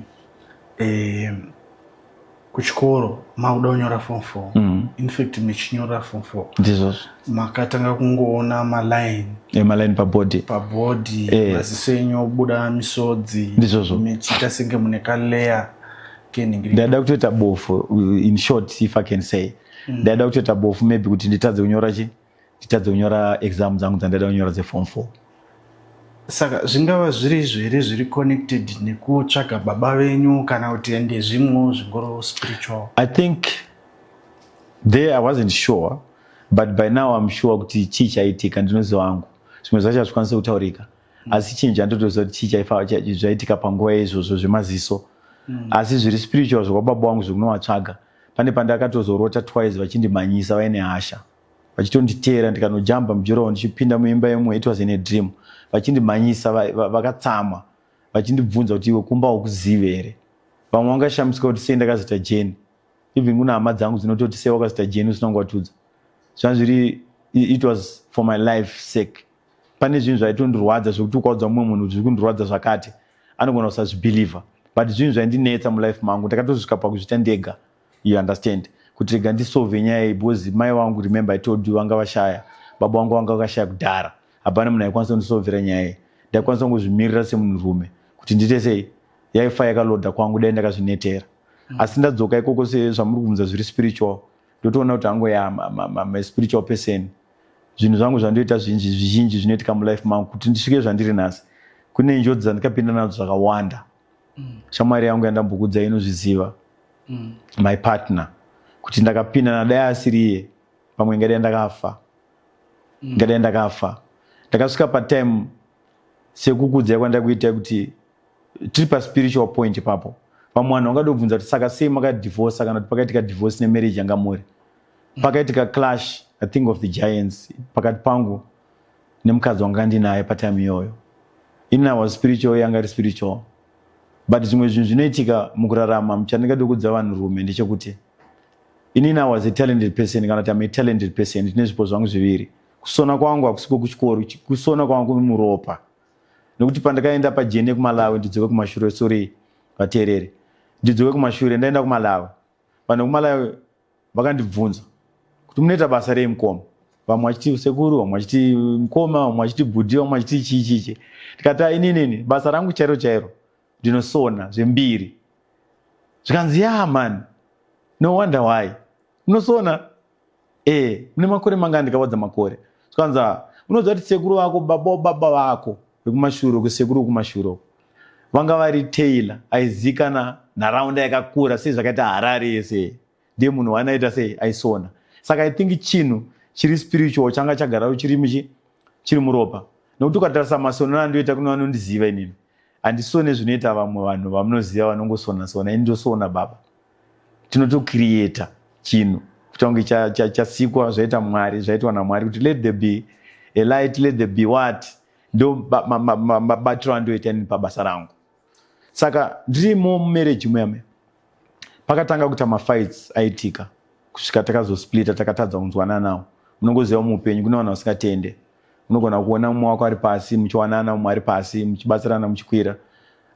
S2: kuchikoro makuda kunyora form 4. In fact muchinyora form 4
S1: Ndizvozvo.
S2: makatanga kungoona maline.
S1: Emaline pabhodhi.
S2: Pabhodhi. Maziso enyu obuda misodzi.
S1: Ndizvozvo.
S2: Mechiita senge mune kaleya kenhingiri.
S1: Ndaida kutoita bofu, in short, if I can say, ndaida kutoita bofu maybe kuti nditadze kunyora chi nditadze kunyora exam dzangu dzandaida kunyora dzeform 4.
S2: Saka zvingava zviri izvo here zviri connected nekutsvaga baba venyu, kana kuti ndezvimwewo zvingoro spiritual?
S1: I think there I wasn't sure, but by now I'm sure kuti chii chaitika ndinoziva wangu. Zvimwe zvacho hazvikwanisi kutaurika, asi chinhu chandotoziva kuti chii zvaitika panguva yeizvozvo zvemaziso. Asi zviri spiritual zvekwababa wangu zvekunovatsvaga, pane pandakatozorota twice vachindimhanyisa vaine hasha, vachitonditeera, ndikanojamba mujuraho ndichipinda muimba yemwe. It was in a dream, vachindimhanyisa vakatsamwa, vachindibvunza kuti iwe kumba haukuzive here? Vamwe vangashamisika kuti sei ndakazoita journey. Even kuna hama dzangu dzinototi, "Sei wakazita journey usina kungatudza?" Zvanga zviri, it was for my life sake. Pane zvinhu zvaitondirwadza zvekuti ukaudza mumwe munhu kuti zviri kundirwadza zvakati, anogona kusazvibhilivha, but zvinhu zvaindinetsa mulife mangu, ndakatosvika pakuzviita ndega, you understand, kuti rega ndisolve nyaya iyi, because mai vangu, remember I told you, vanga vashaya, baba vangu vanga vakashaya kudhara. Hapana munhu aikwanisa kundisolvera nyaya iyi. Ndaikwanisa kungozvimirira semunhurume kuti ndiite sei. Yaifa yakalodha kwangu dai ndakazvinetera. Asi ndadzoka ikoko, sezvamuri kubvunza zviri spiritual, ndotoona kuti hangu ya spiritual person, zvinhu zvangu zvandoita zvinji zvizhinji zvinoitika mulife mangu kuti ndisvike zvandiri nhasi, kune njodzi dzandikapinda nadzo zvakawanda. Shamwari yangu yandambokudza inozviziva, my partner, kuti ndakapinda nadai asiriye pamwe ngadai ndakafa, ngadai ndakafa. Ndakasvika patime, sekukudzai kwandakuitai, kuti tiri paspiritual point ipapo, vamwe vanhu vangadobvunza kuti saka sei makadhivhosa, kana kuti pakaitika divorce nemarriage yanga muri. Pakaitika clash, I think, of the giants pakati pangu nemukadzi wanga ndinaye patime iyoyo. Ini I was spiritual, yanga iri spiritual, but zvimwe zvinhu zvinoitika mukurarama. Chandingade kudza vanhurume ndechekuti inini I was a talented person, kana kuti am a talented person. Ndine zvipo zvangu zviviri. Kusona kwangu hakusiko kuchikoro, kusona kwangu muropa, nekuti pandakaenda pajourney kuMalawi, ndidzoke kumashure, sorry vateereri, ndidzoke kumashure, ndaenda kuMalawi, vanhu vekuMalawi vakandibvunza kuti, "Munoita basa rei, mukoma?" Vamwe vachiti sekuru, vamwe vachiti mukoma, vamwe vachiti bhudhi, vamwe vachiti chii chichi. Ndikati, "Ininini basa rangu chairo chairo ndinosona zvembiri." Zvikanzi, "Ya man, no wonder why unosona. E mune makore mangani?" Ndikawadza makore. Zvikanzi, "Unoziva kuti sekuru vako, baba wababa vako vekumashure uko, sekuru vekumashure uko vanga vari tailor aizikana nharaunda yakakura sei zvakaita Harare yese. Ndiye munhu waanaita sei aisona." Saka I think chinhu chiri spiritual changa chagara chiri muchi chiri muropa, nekuti ukatarisa masonero andoita, kune vanondiziva, inini handisone zvinoita vamwe vanhu vamunoziva vanongosona sona. Ini ndosona baba, tinotocreata chinhu kuita kunge chasikwa zvaita Mwari, zvaitwa naMwari kuti let there be a light, let there be what. Ndo mabatiro andoita inini pabasa rangu. Saka ndirimo mumarriage muyame, pakatanga kuita mafights aitika kusvika takazosplita, takatadza kunzwana nawo. Munongoziva muupenyu kune vanhu vasingatende. Unogona kuona mumwe wako ari pasi, muchiwanana, mumwe ari pasi, muchibatsirana, muchikwira,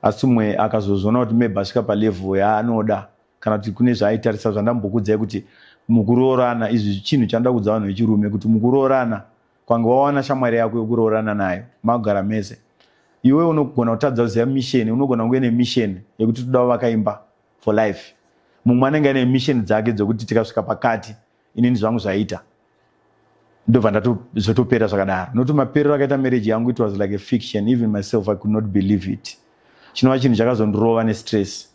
S1: asi mumwe akazozviona kuti maybe asvika palevel yaanoda, kana kuti kune zvaaitarisa. Zvandambokudzai kuti mukuroorana, izvi chinhu chandoda kudza vanhu vechirume, kuti mukuroorana kwange wawana shamwari yako yokuroorana nayo, magara mese, iwe unogona kutadza kuziva mission. Unogona kunge nemission yekuti toda kuvaka imba for life. Mumwe anenge ane mission dzake dzokuti tikasvika pakati, inini zvangu zvaita, ndobva zvotopera zvakadaro. Nokuti maperero akaita marriage yangu, it was like a fiction. Even myself I could not believe it. Chinova chinhu chakazondirova nestress.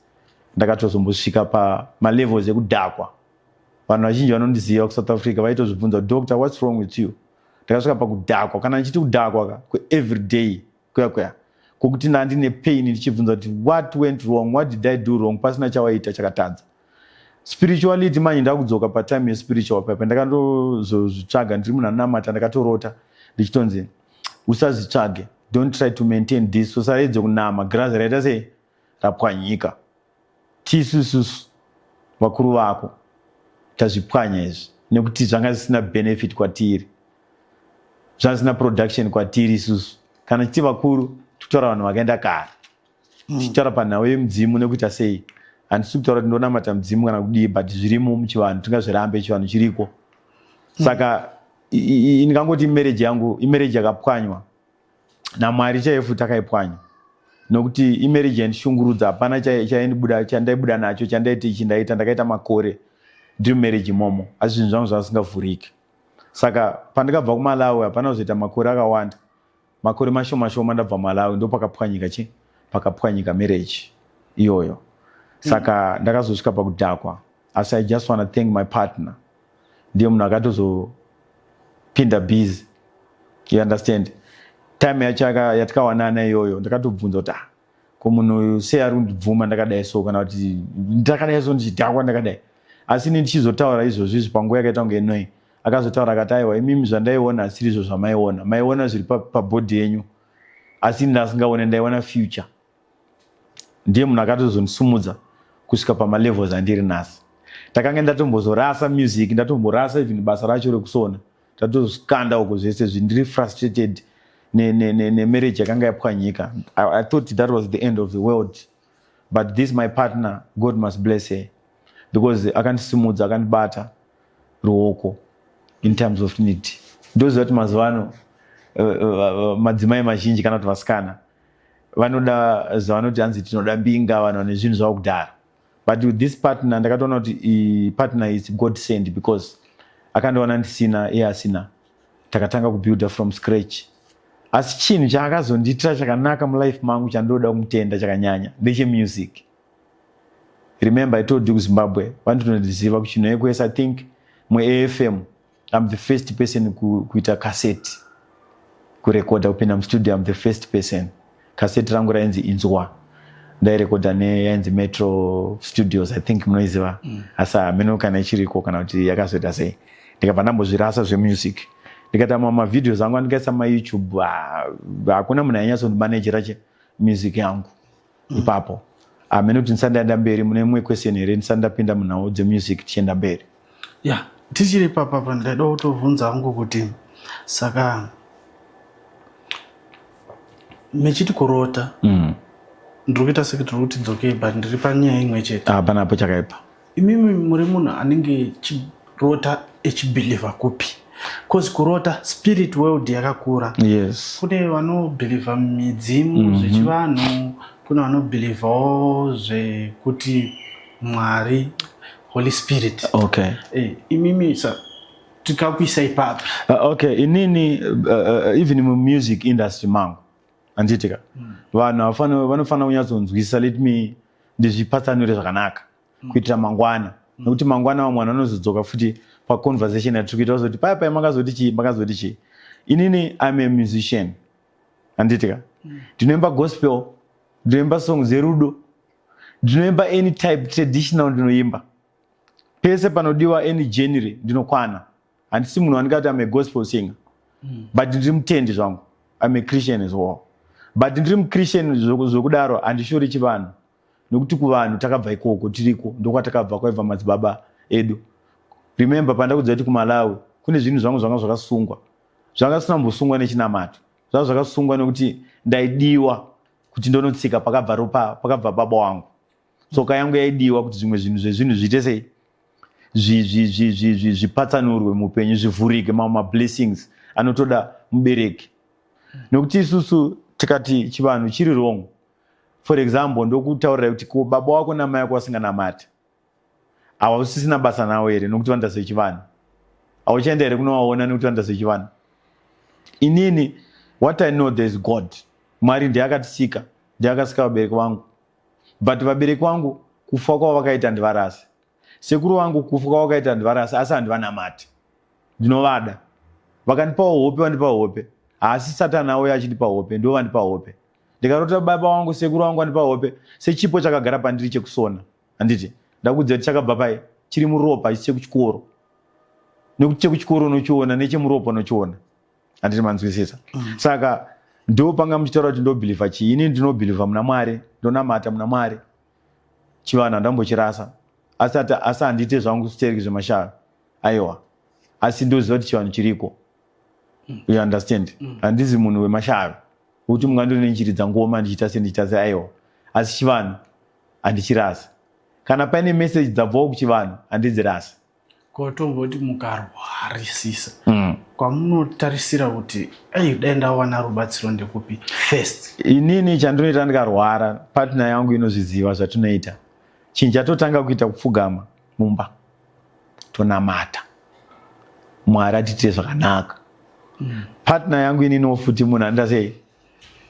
S1: Ndakatozombosvika pamalevels ekudhakwa. Vanhu vazhinji vanondiziva kuSouth Africa vaitozvibvunza, "Doctor, what's wrong with you?" Ndakasvika pakudhakwa, kana ndichiti kudhakwa ka kueveryday kuya kuya kwokuti ndandine pain, ndichibvunza kuti what went wrong, what did I do wrong? Pasina chawaita chakatadza. Spirituality manje, ndakudzoka patime yespiritual paipa, ndakandozozvitsvaga ndiri munhu anamata. Ndakatorota ndichitonzi, "Usazvitsvage, don't try to maintain this, usaedze kunama girazi raita sei, rapwanyika. Tisu isusu vakuru vako tazvipwanya izvi nekuti zvanga zvisina benefit kwatiri, zvanga zvisina production kwatiri isusu." Kana chiti vakuru, tikutaura vanhu vakaenda kare, tichitaura panhau yemudzimu nekuita sei. Handisi kutaura kuti ndonamata mudzimu kana kudii, but zvirimo muchivanhu, tingazvirambe, chivanhu chiriko. Saka ndingangoti imarriage yangu imarriage yakapwanywa naMwari chaiye futi akaipwanya, nokuti imarriage yandishungurudza. Hapana chaindibuda, chandaibuda nacho, chandaiti ichi ndaita. Ndakaita makore ndiri mumarriage imomo, asi zvinhu zvangu zvasingavhuriki. Saka pandakabva kuMalawi, hapana kuzoita makore akawanda, makore mashoma shoma ndabva Malawi, ndo pakapwanyika chi pakapwanyika marriage iyoyo. Saka ndakazosvika pakudhakwa. Asi I just wanna thank my partner, ndiye munhu akatozopinda busy, you understand. Time yacho yatikawanana iyoyo, ndakatobvunza kuti, "Ah, ko munhu uyu sei ari kundibvuma ndakadai so, kana kuti ndakadai so, ndichidhakwa ndakadai?" Asi ini ndichizotaura izvozvo izvi panguva yakaita kunge inoi, akazotaura akati, "Aiwa, imimi zvandaiona asiri izvo zvamaiona. Maiona zviri pabhodhi yenyu, asi ini ndasingaone, ndaiona future." Ndiye munhu akatozondisumudza kusvika pamalevels andiri nhasi. Ndakanga ndatombozorasa music, ndatomborasa even basa racho rekusona, tatozvikanda uko zvese zvi. Ndiri frustrated nemarriage yakanga yapwanyika. I thought that was the end of the world, but this my partner, God must bless her, because akandisimudza, akandibata ruoko in terms of need. Ndoziva kuti mazuva ano madzimai mazhinji kana kuti vasikana vanoda zvavanoti hanzi tinoda mbinga, vanhu vane zvinhu zvavo kudhara. But with this partner, ndakatoona kuti partner is God send, because akandiwana ndisina, iye asina. Takatanga kubuilda from scratch. Asi chinhu chaakazondiitira chakanaka mulife mangu, chandoda kumutenda chakanyanya, ndechemusic. Remember I told you, kuZimbabwe vanditondiziva kuchinhu ekwese. I think muAFM I'm the first person kuita cassette, kurekodha, kupinda mustudio. I'm the first person. Cassette rangu rainzi Inzwa. Ndairekodha neyainzi Metro Studios, I think munoiziva. Asi hameno kana ichiriko kana kuti yakazoita sei. Ndikabva ndambozvirasa zvemusic, ndikaita mamwe mavideos angu andikaisa maYouTube. Hakuna munhu ainyatsondimanejera che music yangu ipapo. Hameno kuti ndisati ndaenda mberi, mune imwe question here ndisati ndapinda munhau dzemusic tichienda mberi?
S2: Ya, tichiri papapa, ndaida kutovhunza hangu kuti saka mechiti kurota, ndiri kuita sekuti tiri kuti dzokei, but ndiri panyaya imwe chete.
S1: Hapanapo chakaipa.
S2: Imimi muri munhu anenge chirota echibhilivha kupi? 'Cause kurota, spirit world yakakura. Kune vanobhilivha midzimu, zvechivanhu, kune vanobhilivhawo zvekuti Mwari, Holy Spirit. Imimi sa tikakuisai papi?
S1: Okay, inini, even mumusic industry mangu, handitika, vanhu vanofanira kunyatsonzwisisa. Let me ndizvipatsanure zvakanaka kuitira mangwana, nekuti mangwana vamwe vanhu vanozodzoka futi paconversation yatiri kuita, vazoti paya paya makazoti chii, makazoti chii. Inini I'm a musician, handitika. Ndinoimba gospel, ndinoimba song dzerudo, ndinoimba any type, traditional ndinoimba pese panodiwa, any genre ndinokwana. Handisi munhu wandingati am a gospel singer, but ndiri mutendi zvangu. I'm a Christian as well, but ndiri muChristian zvokudaro handishori chivanhu, nekuti kuvanhu takabva ikoko, tiriko, ndokwatakabva, kwaibva madzibaba edu. Remember pandakudza kuti kuMalawi kune zvinhu zvangu zvanga zvakasungwa, zvanga zvisina kumbosungwa nechinamato, zvanga zvakasungwa nekuti ndaidiwa kuti ndonotsika pakabva ropa, pakabva baba wangu. Tsoka yangu yaidiwa kuti zvimwe zvinhu zvezvinhu zviite sei, zvipatsanurwe muupenyu, zvivhurike, mamwe mablessings anotoda mubereki. Nokuti isusu tikati chivanhu chiri wrong, for example, ndokutaurirai kuti ko baba wako namai wako vasinganamati, hausisina basa nawo here nokuti vanoita sechivanhu? Hauchaenda here kunovaona nekuti vanoita sechivanhu? Inini what I know, there is God. Mwari ndiye akatisika, ndiye akasika vabereki vangu, but vabereki vangu kufa kwavo vakaita ndivarasi, sekuru vangu kufa kwavo vakaita ndivarasi, asi handivanamati. Ndinovada, vakandipawo hope, vandipa hope. Haasi Satani auya achindipa hope, ndo vandipa hope. Ndikarota baba vangu, sekuru vangu vandipa hope sechipo chakagara pandiri chekusona. Handiti ndakudza kuti chakabva pai? Chiri muropa, ichi chekuchikoro, nekuti chekuchikoro unochiona, nechemuropa unochiona. Handiti manzwisisa? Saka ndo panga muchitaura kuti ndobhilivha chii. Ini ndinobhilivha muna Mwari, ndonamata muna Mwari. Chivanhu handambochirasa, asi handiite zvangu stereki zvemashava, aiwa. Asi ndoziva kuti chivanhu chiriko, you understand? Handizi munhu wemashava wekuti mungandone ndichiridza ngoma, ndichiita se, ndichiita se, aiwa. Asi chivanhu handichirasi. Kana paine message dzabvawo kuchivanhu, handidzirasi.
S2: Kotomboti mukarwarisisa, kwamunotarisira kuti ei, dai ndawana rubatsiro, ndekupi first?
S1: Inini chandinoita ndikarwara, partner yangu inozviziva zvatinoita. Chinhu chatotanga kuita kupfugama mumba, tonamata Mwari atiitire zvakanaka. Partner yangu ininiwo futi munhu anoita sei,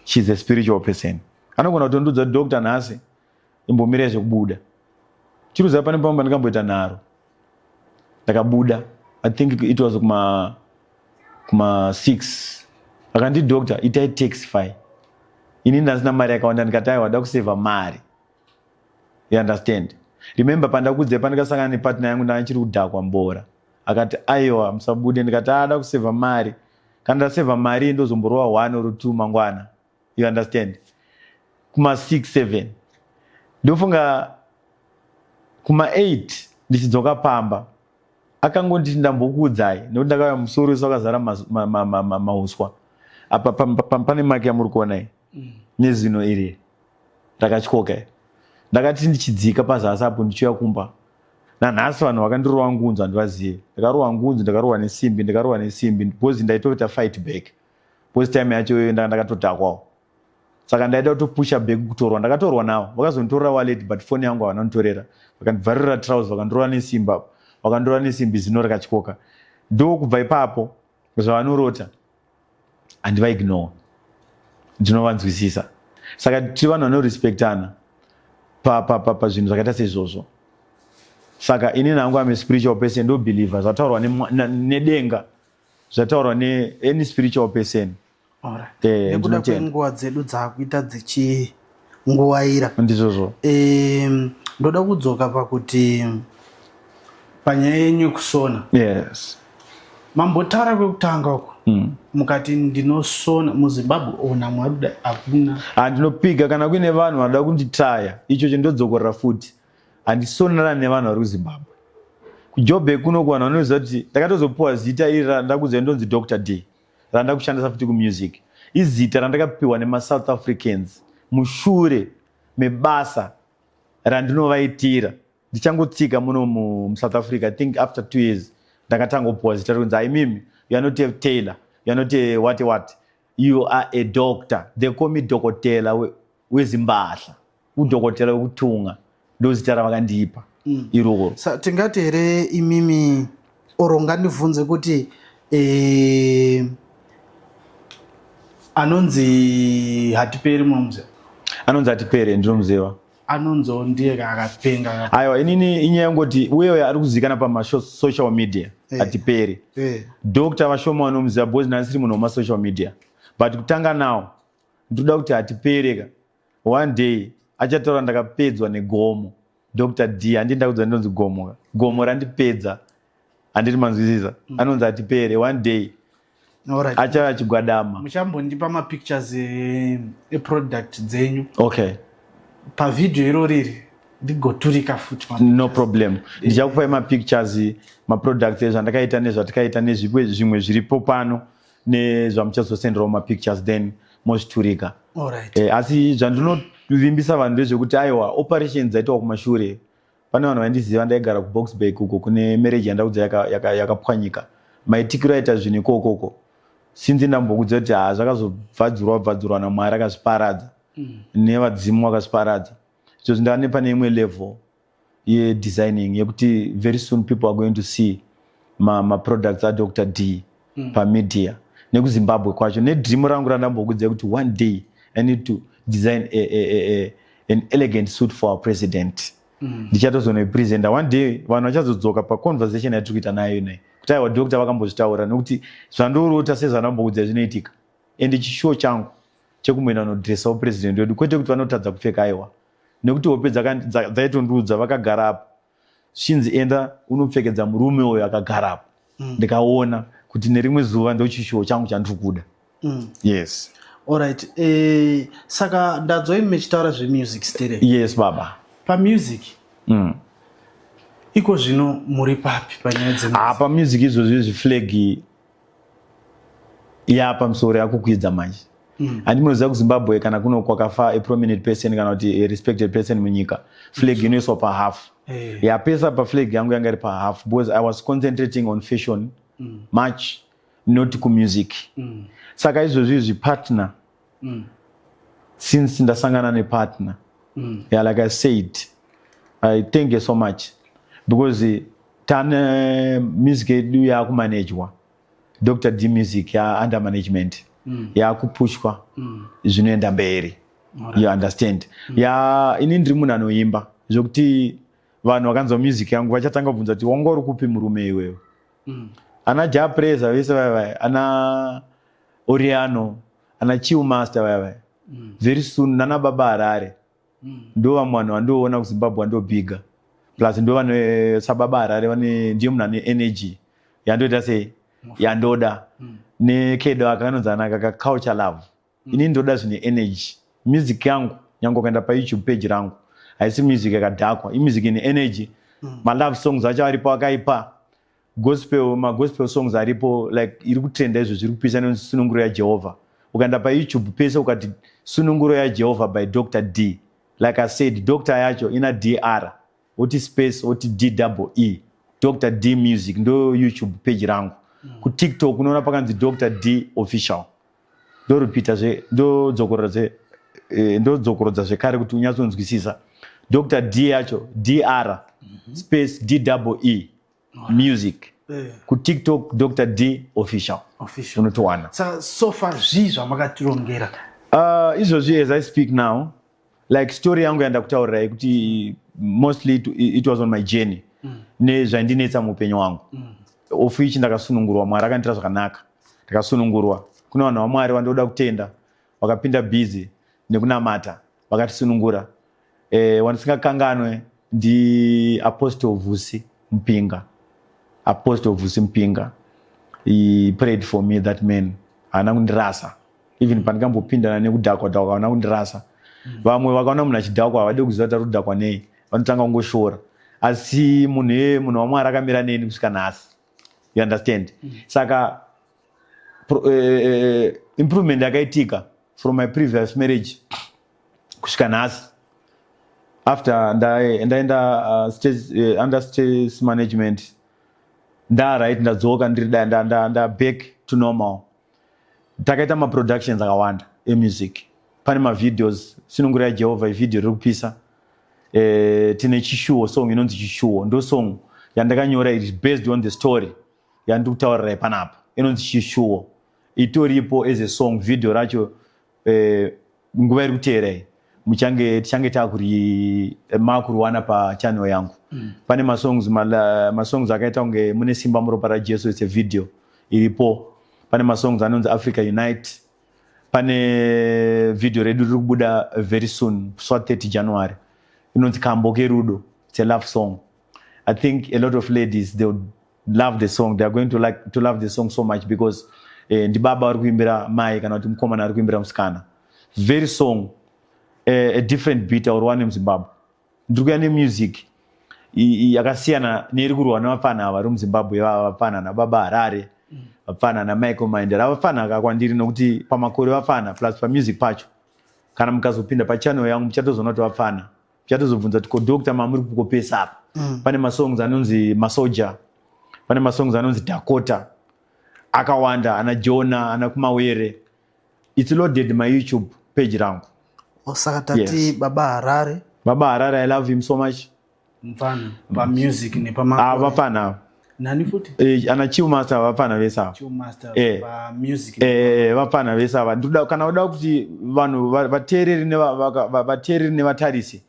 S1: she's a spiritual person. Anogona kutondudza kuti, "Doctor, nhasi imbomirai zvekubuda." Chiruziva, pane pamwe pandikamboita nharo, ndakabuda, I think it was kuma 6, akandi, "Doctor, itai Taxify." Ini ndasina mari yakawanda, ndikati, "Aiwa, da kusevha mari," you understand? Remember pandakudze pandikasangana nepartner yangu, ndanga chiri kudhakwa mbora. Akati, "Aiwa, musabude." Ndikati, "Ada kusevha mari. Kana ndasevha mari, ndozomborova 1 or 2 mangwana," you understand? Kuma 6 7, ndofunga kuma 8. Ndichidzoka pamba, akangonditi, "Ndambokuudzai nekuti ndakauya musoro wese wakazara mauswa apa pane mark yamuri kuona iyi nezino iri rakatyoka iri." Ndakati ndichidzika pazasi apo ndichiuya kumba, nanhasi vanhu vakandirova ngunzu handivazive. Ndakarohwa ngunzu, ndakarohwa nesimbi, ndakarohwa nesimbi because ndaitoita fight back, because time yacho iyoyo ndanga ndakatodhakwawo, saka ndaida kutopusha back kutorwa. Ndakatorwa navo, vakazonditorera wallet, but foni yangu havana kunditorera. Vakandibvarira trouser, vakandirova nesimbi apo, vakandirova nesimbi, zino rakatyoka. Ndokubva ipapo zvavanorota handivaignore, ndinovanzwisisa. Saka tiri vanhu vanorespectana pazvinhu zvakaita seizvozvo. Saka inini hangu am a spiritual person, ndobelieva zvataurwa nedenga, zvataurwa neany spiritual person.
S2: Alright. Nekuda
S1: Ndinotenda.
S2: kwenguva dzedu dzakuita dzichinguwaira,
S1: Ndizvozvo.
S2: Ndoda kudzoka pakuti panyaya yenyu yekusona.
S1: Yes.
S2: Mambotaura kwekutanga uko, mukati ndinosona muZimbabwe, ona mwari kudai hakuna.
S1: Handinopiga kana kuine vanhu vanoda kunditraya, ichocho ndodzokorera futi, handisonera nevanhu vari kuZimbabwe. KuJobek kunoku vanhu vanoziva kuti ndakatozopiwa zita iri randakuziva, ndonzi Dr D, randa kushandisa futi kumusic. Izita randakapiwa nemaSouth Africans mushure mebasa randinovaitira. Ndichangotsika muno muSouth Africa, I think after 2 years, ndakatanga kupiwa zita rekunzi, "Aimimi, you are not a tailor, you are not a what what, you are a doctor." They call me dokotela wezimbahla, udhokotela wekutunga, ndo zita ravakandipa iroro.
S2: Sa tingati here imimi, oro ngandibvunze kuti anonzi Hatiperi munomuziva?
S1: Anonzi Hatiperi ndinomuziva.
S2: Anonziwo ndiye akapenga.
S1: Aiwa, inini inyaya yengoti uyeyo ari kuzivikana pamasocial media. Hatiperi, doctor, vashoma vanomuziva because ndandisiri munhu wemasocial media, but kutanga nawo ndoda kuti Hatipereka one day achataura, "Ndakapedzwa negomo, Dr D." Handii ndakudza, ndinonzi gomo, gomo randipedza, handiti manzwisisa? Anonzi Hatipere, one day achava achigwadama.
S2: Muchambondipa mapictures eproduct dzenyu
S1: Okay.
S2: pavhidhiyo iro riri, ndigoturika futi
S1: No problem, ndichakupai mapictures, maproducts ezvandakaita nezvatikaita, nezvimwe zvimwe zviripo pano, nezvamuchazosenderawo mapictures, then mozviturika.
S2: Alright.
S1: Asi zvandinovimbisa vanhu ndezvekuti aiwa, operation dzaitwa kumashure, pane vanhu vaindiziva, ndaigara kuBoksburg uko kune marriage yandaudza yakapwanyika, maitikiro aita zvinhu ikokoko, sinzi ndambokudza kuti ha, zvakazobvadzurwa bvadzurwa naMwari akazviparadza, nevadzimu vakazviparadza. Izvozvi ndava nepane imwe level yedesigning yekuti very soon people are going to see maproducts aDr D pamedia nekuZimbabwe kwacho, nedream rangu randambokudza kuti one day I need to design an elegant suit for our president. Ndichatozonoipresenta one day, vanhu vachazodzoka paconversation yatiri kuita nayo inai kuti aiwa, doctor vakambozvitaura, nekuti zvandorota sezvandambokudza zvinoitika. Ende chishuwo changu chekumboenda kunodressawo president wedu, kwete kuti vanotadza kupfeka, aiwa, nekuti hope dzaitondiudza vakagara apo, zvichinzi, "Enda unopfekedza murume uyo akagara apo." Ndikaona kuti nerimwe zuva ndochishuwo changu chandiri kuda. Yes.
S2: Alright, saka ndadzoi mechitaura zvemusic stereo.
S1: Yes, baba.
S2: Pamusic iko zvino muri papi panyaya dze
S1: Ah, pamusic izvozvo izvi flag yapamusoro, yakukwidza manje. Handi munoziva kuZimbabwe kana kuno kwakafa a prominent person kana kuti a respected person munyika, flag inoiswa pahalf. Yapesa paflag yangu yanga iri pahalf because I was concentrating on fashion much, not kumusic. Saka izvozvi izvi partner, since ndasangana nepartner, yeah, like I said, I thank you so much because tane music yedu yakumanejwa, Dr D Music ya under management, yakupushwa, zvinoenda mberi, you understand? Ya, ini ndiri munhu anoimba zvokuti vanhu vakanzwa music yangu vachatanga kubvunza kuti, "Wanga uri kupi murume iwewe?" Ana Jah Prayzah vese vaya vaya, ana Oriano, ana Chillmaster vaya vaya, very soon nana Baba Harare, ndo vamwe vanhu vandoona kuZimbabwe vandobhiga, plus ndo vane saBaba Harare vane, ndiye munhu ane energy yandoita sei, yandoda nekedo aka kanonzi anaka kaculture love. Ini ndoda zvine energy. Music yangu, nyange ukaenda paYouTube page rangu, haisi music yakadhakwa, imusic ine energy. Malove songs acho aripo akaipa. Gospel, magospel songs aripo, like iri kutrenda izvo, zviri kupisa nenonzi "Sununguro yaJehovha". Ukaenda paYouTube pese, ukati "Sununguro yaJehovha" by Dr D, like I said, Dr yacho ina Dr, oti space, oti D double E, Dr D Music, ndo YouTube page rangu. KuTikTok unoona pakanzi Dr D Official. Ndoripita zve, ndodzokorodza zvekare kuti unyatsonzwisisa: Dr D yacho Dr space D double E Music. KuTikTok, Dr D Official.
S2: Official.
S1: Unotowana.
S2: Saka so far zvii zvamakatirongera?
S1: Izvozvi, as I speak now, like story yangu yandakutaurirai kuti mostly it was on my journey nezvaindinetsa muupenyu hwangu, of which ndakasunungurwa. Mwari akandiitira zvakanaka, ndakasunungurwa. Kune vanhu vaMwari vandoda kutenda, vakapinda busy nekunamata, vakatisunungura. Wandisingakanganwe ndi Apostle Vusi Mpinga. Apostle Vusi Mpinga, he prayed for me. That man haana kundirasa. Even pandikambopindana nekudhakwa dhakwa, haana kundirasa. Vamwe vakaona munhu achidhakwa, havadi kuziva kuti ari kudhakwa nei, vanotanga kungoshora. Asi munhu iyeye, munhu waMwari, akamira neni kusvika nhasi, you understand? Saka improvement yakaitika from my previous marriage kusvika nhasi, after ndaenda under stress management, ndaright, ndadzoka, ndiri nda back to normal. Takaita maproductions akawanda emusic. Pane mavideos, "Sununguro yaJehovha", ivideo riri kupisa. Tine "Chishuwo", song inonzi "Chishuwo", ndo song yandakanyora. It is based on the story yandiri kutaurirai panapa. Inonzi "Chishuwo", itoripo as a song. Video racho, nguva iri kuteerai muchange tichange takuri makuriwana pachannel yangu. Pane masongs, masongs akaita kunge "Mune Simba Muropa raJesu", it's a video iripo. Pane masongs anonzi "Africa Unite". Pane video redu riri kubuda very soon, swa 30 January, inonzi "Kambo Kerudo". It's a love song. I think a lot of ladies, they would love the song. They are going to like to love the song so much because ndibaba vari kuimbira mai, kana kuti mukomana ari kuimbira musikana. Very song, a different beat auriwane muZimbabwe. Ndiri kuya nemusic yakasiyana neiri kurwa nevapfana ava vari muZimbabwe. Vava vapfana nababa Harare, vapfana naMichael Mindera, vapfana kakwandiri nokuti pamakore vapfana, plus pamusic pacho. Kana mukazopinda pachannel yangu, muchatozoona kuti vapfana, muchatozobvunza kuti, "Ko doctor, mamuri kukopesa apa?" Pane masongs anonzi "Masoja", pane masongs anonzi "Dakota", akawanda, ana "Jona", ana "Kumawere". It's loaded my YouTube page rangu.
S2: Saka tati Baba Harare.
S1: Baba Harare, I love him so much.
S2: Mfana pamusic
S1: Ah,
S2: nepamakore.
S1: Vapfana ava.
S2: Nani futi?
S1: Ana Chillmaster, vapfana vese ava.
S2: Chillmaster. Pamusic.
S1: Vapfana vese ava. Ndinoda, kana uda kuti vanhu vateereri nevatarisi,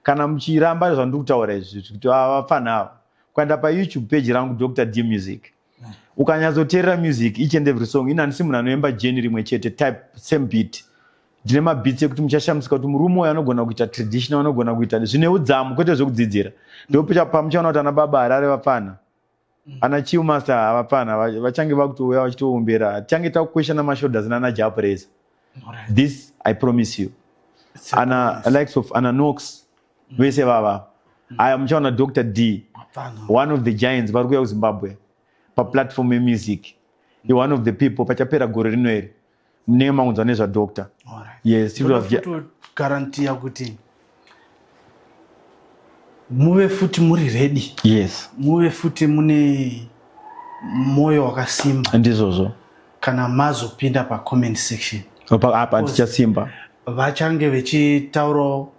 S1: kana muchiramba zvandiri kutaura izvi kuti ava vapfana ava, kuenda paYouTube page rangu, Dr D Music, ukanyatsoteerera music, each and every song ina, handisi munhu anoimba genre rimwe chete, type same beat. Ndine mabeats ekuti muchashamisika kuti murume uyu anogona kuita traditional, anogona kuita zvine udzamu, kwete zvekudzidzira. Ndipo pamuchaona kuti ana Baba Harare vapfana, ana Chillmaster vapfana, vachange vakutouya vachitoumbera, tichange takukweshana mashoulders nana Jah Prayzah. This I promise you. Ana likes of ana Nox vese vava aya, muchaona Dr D, one of the giants vari kuuya kuZimbabwe paplatform yemusic, one of the people. Pachapera gore rino iri, munenge makunzwa nezvadoctor. Yes, it was
S2: Garantiya kuti muve futi muri ready.
S1: Yes.
S2: Muve futi mune mwoyo wakasimba.
S1: Ndizvozvo.
S2: Kana mazopinda pacomment section,
S1: apa tichasimba.
S2: Vachange vechitaurawo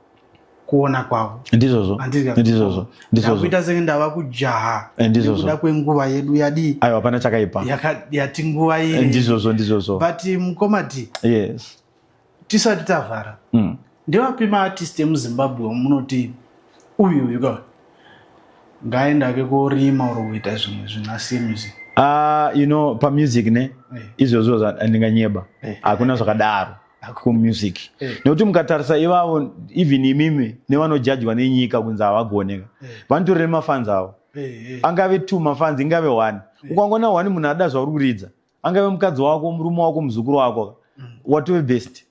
S2: kuona kwavo.
S1: Ndizvozvo, ndizvozvo, ndizvozvo.
S2: Ndakuita senge ndava kujaha.
S1: Ndizvozvo.
S2: Nekuda kwenguva yedu yadii?
S1: Aiwa, hapana chakaipa.
S2: Yati nguva iri.
S1: Ndizvozvo, ndizvozvo.
S2: But mukoma D,
S1: Yes.
S2: tisati tavhara, ndevapi maartist emuZimbabwe munoti uyu uyu ka ngaendake korima uri kuita zvimwe zvinhu asiye music?
S1: You know, pamusic ne, izvozvo handinganyeba. Hakuna zvakadaro kumusic, nekuti mukatarisa ivavo, even imimi nevanojajwa nenyika kunzi havagoneka, vanotorere mafans avo. Angave two mafans, ingave one. Ukangoona one munhu ada zvauri kuridza, angave mukadzi wako, murume wako, muzukuru wako, watove best.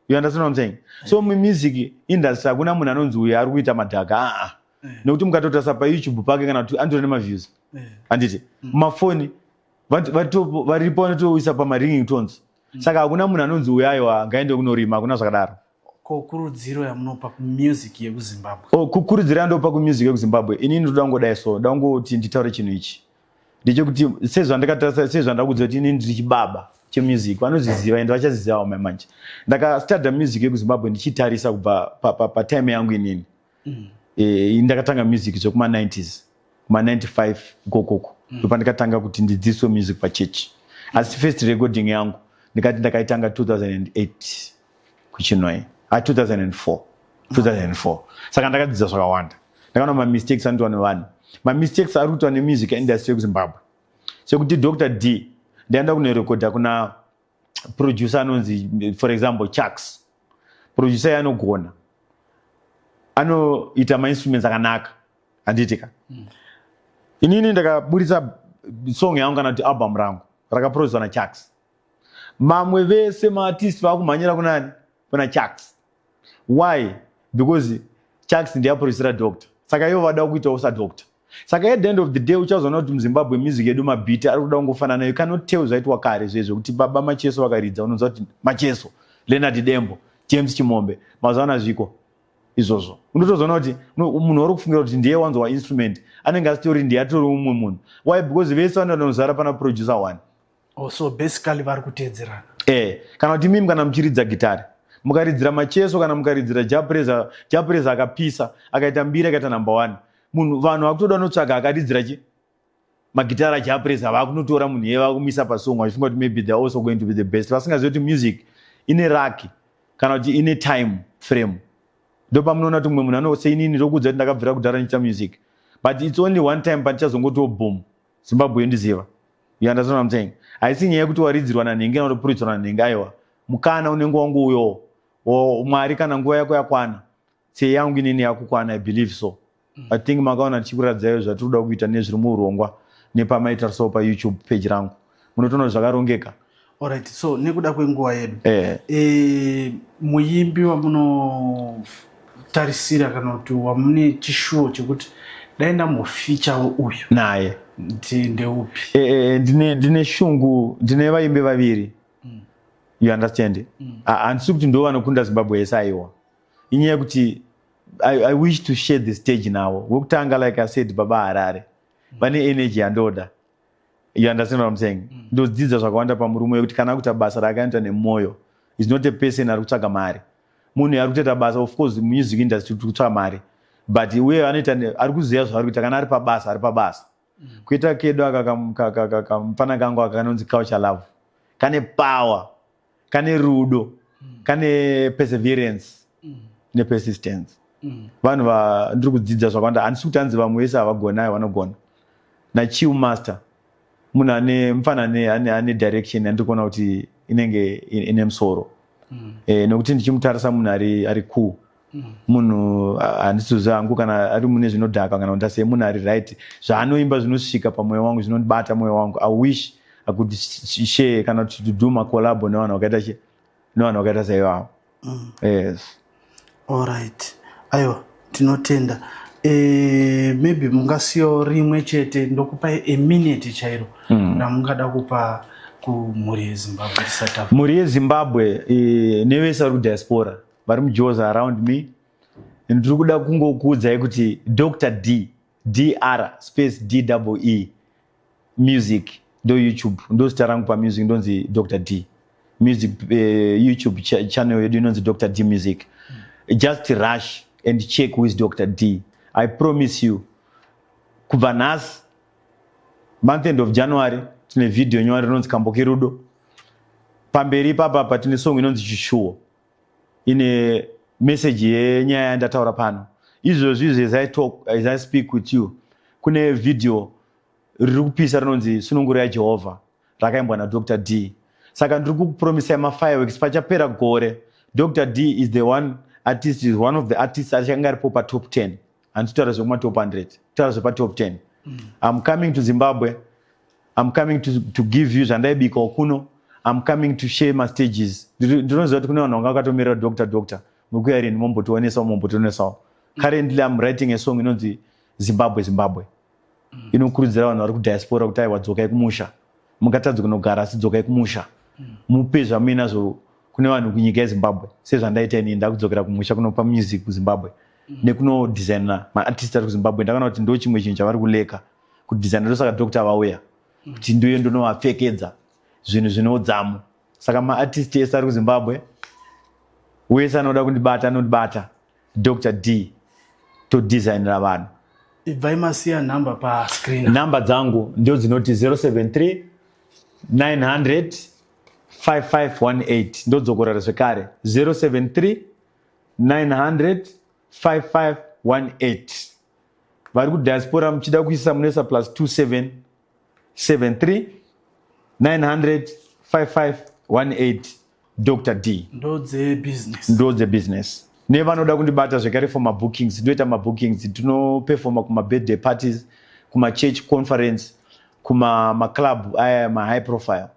S1: You understand what I'm saying? So mumusic industry hakuna munhu anonzi uyu ari kuita madhaka, aa. Nekuti mukatotarisa paYouTube pake, kana kuti anditori nemaviews, handiti? Mumafoni varipo vanotoisa pamaringing tones. Saka hakuna munhu anonzi uyu aiwa, ngaende kunorima, hakuna zvakadaro.
S2: Ko kurudziro yamunopa kumusic yekuZimbabwe?
S1: Oh, kukurudziro yandopa kumusic yekuZimbabwe, inini ndoda kungodai, so da kungoti nditaure chinhu ichi ndechekuti sezvandakatarisa, sezvandakuudza kuti inini ndiri chibaba chemusic, vanozviziva ende vachazizivawo mai manje. Ndakastarta music yekuZimbabwe ndichitarisa kubva patime yangu inini. Ndakatanga music zvekuma-90s, kuma-95 ikokoko, ndopandakatanga kuti ndidzidziswe music pachechi. Asi first recording yangu ndikati ndakaitanga 2008 kuChinoi, a 2004, 2004. Saka ndakadzidza zvakawanda, ndakaona mamistakes anoitwa nevanhu, mamistakes ari kuitwa nemusic industry yekuZimbabwe, sekuti Dr D ndaenda kunorekodha kuna producer anonzi, for example, Chucks. Producer yanogona, anoita mainstruments akanaka, handiitika? Inini ndakaburitsa song yangu kana kuti album rangu rakaproducwa naChucks. Mamwe vese maartist vakumhanyira kunani? Kuna Chucks. Why? Because Chucks ndiyaproducera Doctor, saka ivo vada kuitawo sadoctor. Saka at the end of the day uchazoona kuti muZimbabwe music yedu mabhiti ari kuda kungofanana. You cannot tell zvaitwa kare zvezvo kuti baba Macheso vakaridza, unonzwa kuti Macheso, Leonard Dembo, James Chimombe. Mazuva ano hazviko izvozvo. Unotozoona kuti munhu uri kufungira kuti ndiye wanzwa instrument anenge asitori ndiye, atori mumwe munhu. Why? Because vese vanoda kuzara pana producer one.
S2: Oh, so basically vari kuteedzerana.
S1: Kana kuti mimi kana muchiridza gitari, mukaridzira Macheso kana mukaridzira Jah Prayzah, Jah Prayzah akapisa, akaita mbiri, akaita number one, munhu vanhu vakutoda notsvaga akaridzira chi magitara Jah Prayzah, vakunotora munhu iye vakumisa pasong vachifunga kuti maybe they are also going to be the best, vasingazivi kuti music ine luck kana kuti ine time frame. Ndopamunoona kuti mumwe munhu anoseinini ndokuudza kuti ndakabvira kudhara ndichiita music, but it's only one time pandichazongotiwo boom, Zimbabwe yondiziva. You understand what I'm saying? Haisi nyaya yekuti waridzirwa nanhingi kana kutopurudzirwa nanhingi, aiwa. Mukana unenge wangouyowo Mwari kana nguva yako yakwana, seyangu inini yakukwana, I believe so. I think makaona tichikuratidzai zvatiri kuda kuita nezviri muurongwa nepamaitarisawo paYouTube page rangu, munotoona kuti zvakarongeka.
S2: Alright, so nekuda kwenguva yedu, muimbi wamunotarisira kana kuti wamune chishuwo chekuti dai ndambofeaturewo uyu
S1: naye
S2: ndeupi?
S1: Ndine shungu, ndine vaimbi vaviri, you understand? Handisi kuti ndo vanokunda Zimbabwe yese, aiwa. Inyaya yekuti I wish to share the stage navo. Wekutanga, like I said, Baba Harare, vane energy yandoda. You understand what I'm saying? Ndodzidza zvakawanda pamurume wekuti kana akuita basa raakaita nemwoyo, is not a person ari kutsvaga mari. Munhu ari kutoita basa, of course music industry tiri kutsvaga mari, but uye anoita ari kuziva zvaari kuita. Kana ari pabasa, ari pabasa. Kuita kedu aka kamufana kangu aka kanonzi Culture Love, kane power, kane rudo, kane perseverance nepersistence. Vanhu vandiri kudzidza zvakawanda. Handisi kuti hanzi vamwe vese havagoni, aiwa, vanogona. Nachiu Master, munhu ane mufana ane direction yandiri kuona kuti inenge ine musoro, nekuti ndichimutarisa munhu ari cool, munhu handisizoziva hangu kana ari mune zvinodhaka kana kuti sei, munhu ari right. Zvaanoimba zvinosvika pamwoyo wangu, zvinobata mwoyo wangu. I wish I could share kana kuti to do macollabo nevanhu vakaita che nevanhu vakaita saivavo. Yes.
S2: Alright, aiwa, tinotenda. Maybe mungasiyawo rimwe chete, ndokupai a minute chairo, ramungada kupa kumhuri yeZimbabwe tisati tabva.
S1: Mhuri yeZimbabwe, nevese vari kudiaspora, vari mujoza around me, ndiri kuda kungokuudzai kuti Dr D, Dr space D double E Music, ndo YouTube, ndo zita rangu pamusic, ndonzi Dr D Music. YouTube channel yedu inonzi Dr D Music. Just rush and check who is Dr D. I promise you, kubva nhasi, month end of January, tine video nyowani rinonzi Kambo Kerudo. Pamberi ipapapa tine song inonzi Chishuwo, ine message yenyaya yandataura pano izvozvi izvi. As I talk, as I speak with you, kune video riri kupisa rinonzi Sununguro yaJehovha, rakaimbwa naDr D. Saka ndiri kukupromisai mafireworks pachapera gore. Dr D is the one artist, is one of the artists achanga aripo patop 10. Handisi kutaura zvekumatop 100, kutaura zvepatop 10. I'm coming to Zimbabwe. I'm coming to give you zvandaibikawo kuno. I'm coming to share mastages. Ndinoziva kuti kune vanhu vanga vakatomirira Doctor, Doctor, muri kuya rini? Mombotionesawo, mombotionesawo. Currently I'm writing a song inonzi Zimbabwe Zimbabwe. Inokurudzira vanhu vari kudiaspora kuti aiwa, dzokai kumusha. Mungatadzi kunogara, asi dzokai kumusha, mupe zvamuinazvo kune vanhu kunyika yeZimbabwe, sezvandaita inini. Ndakudzokera kumusha kunopa music kuZimbabwe nekunodesigna maartist ari kuZimbabwe. Ndakaona kuti ndo chimwe chinhu chavari kulacka, kudesigna. Ndosaka doctor vauya kuti ndiyo ndonovapfekedza zvinhu zvine udzamu. Saka maartist ese ari kuZimbabwe, wese anoda kundibata anondibata, Dr D, todesignera vanhu.
S2: Ibvai masiya nhamba pascreen.
S1: Nhamba dzangu ndio dzinoti 073 900 5518. Ndodzokorora zvekare, 073 900 5518. Vari kudiaspora muchida kuisa, munoisa plus 27 73 900 5518, Dr D.
S2: Ndo dzebusiness.
S1: Ndo dzebusiness. Nevanoda kundibata zvekare for mabookings, ndoita mabookings. Tinoperforma kumabirthday parties, kumachurch conference, kumaclub aya mahigh profile.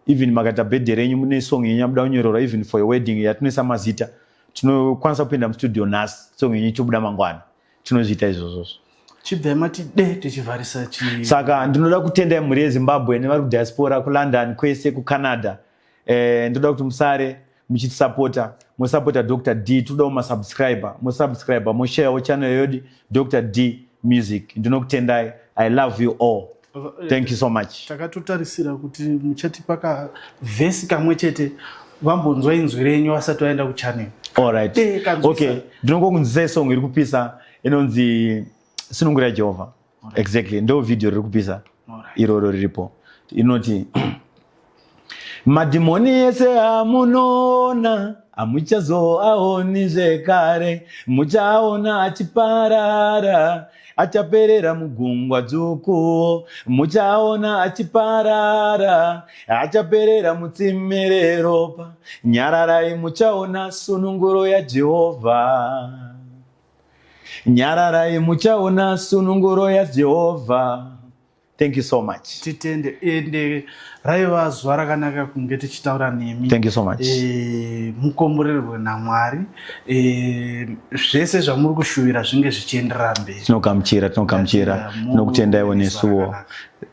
S1: Even makaita birthday renyu, mune song yenyu yamuda kunyorerwa, even for your wedding, yatinoisa mazita, tinokwanisa kupinda mustudio nhasi, song yenyu ichobuda mangwana. Tinozviita izvozvozvo.
S2: Chibvai mati de tichivharisa chi.
S1: Saka ndinoda kutenda mhuri yeZimbabwe nevari kudiaspora, kuLondon kwese, kuCanada. Ndoda kuti musare muchitisapota, musapota Dr D. Todawo masubscriber, musubscriber, mosharewo channel yedu, Dr D Music. Ndinokutendai. I love you all. Thank you so much.
S2: Takatotarisira kuti muchatipa kavhesi kamwe chete, vambonzwa inzwi renyu vasati vaenda kuchannel.
S1: Alright.
S2: Kanzwisa.
S1: Okay, ndinongokunzwisai song iri kupisa inonzi "Sunungurai Jehovha". Exactly, ndo video riri kupisa iroro riripo. Inoti, "Madhimoni ese amunoona hamuchazoaoni zvekare, muchaona achiparara, achaperera mugungwa dzvuku. Muchaona achiparara, achaperera mutsime reropa. Nyararai, muchaona sununguro yaJehovha. Nyararai, muchaona sununguro yaJehovha." Thank you so much.
S2: Titende. Ende raiva zuva rakanaka kunge tichitaura nemi.
S1: Thank you so much.
S2: Mukomborerwe naMwari. Zvese zvamuri kushuvira zvinge zvichienderera mberi.
S1: Tinogamuchira, tinogamuchira. Tinokutendaiwo nesuwo.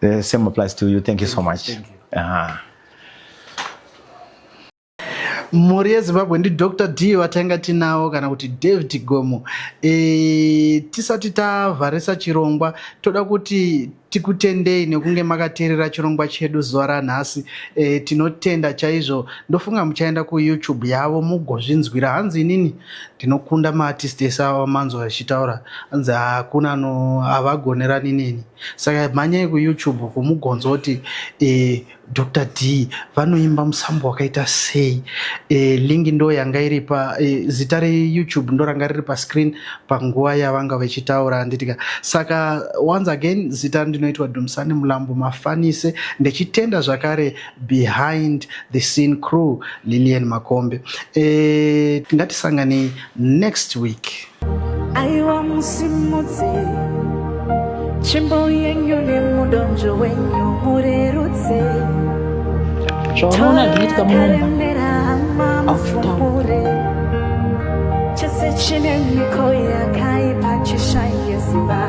S2: Rakanaka.
S1: Same applies to you. Thank you so much.
S2: Thank you. Mhuri yeZimbabwe, ndiDr D vatanga tinavo, kana kuti David Gomo. Tisati tavharisa chirongwa, toda kuti tikutendei nekunge makateerera chirongwa chedu zuva ranhasi. Tinotenda chaizvo. Ndofunga muchaenda kuYouTube yavo mugozvinzwira. Hanzi, "Inini ndinokunda maartist ese ava manzwa vachitaura." Hanzi hakuna havagonerani neni. Saka mhanyai kuYouTube kumugonzwa kuti Dr D vanoimba musambo wakaita sei. Link ndo yanga iri pa zita reYouTube ndo ranga riri pascreen panguva yavanga vechitaura, handitika? Saka once again, zita ndinoitwa Dumisani Mulambo Mafanise, ndechitenda zvakare behind the scene crew, Lilian Makombe. Ngatisanganei next week.
S3: Aiwa, musimudze tsvimbo yenyu nemudonzvo wenyu, murerutse.
S4: Zvaunoona zvinoitika munomba
S3: Karemera hama,
S4: hauzvitauri.
S3: mufumure chese chine miko yakaipa, chishaye simba.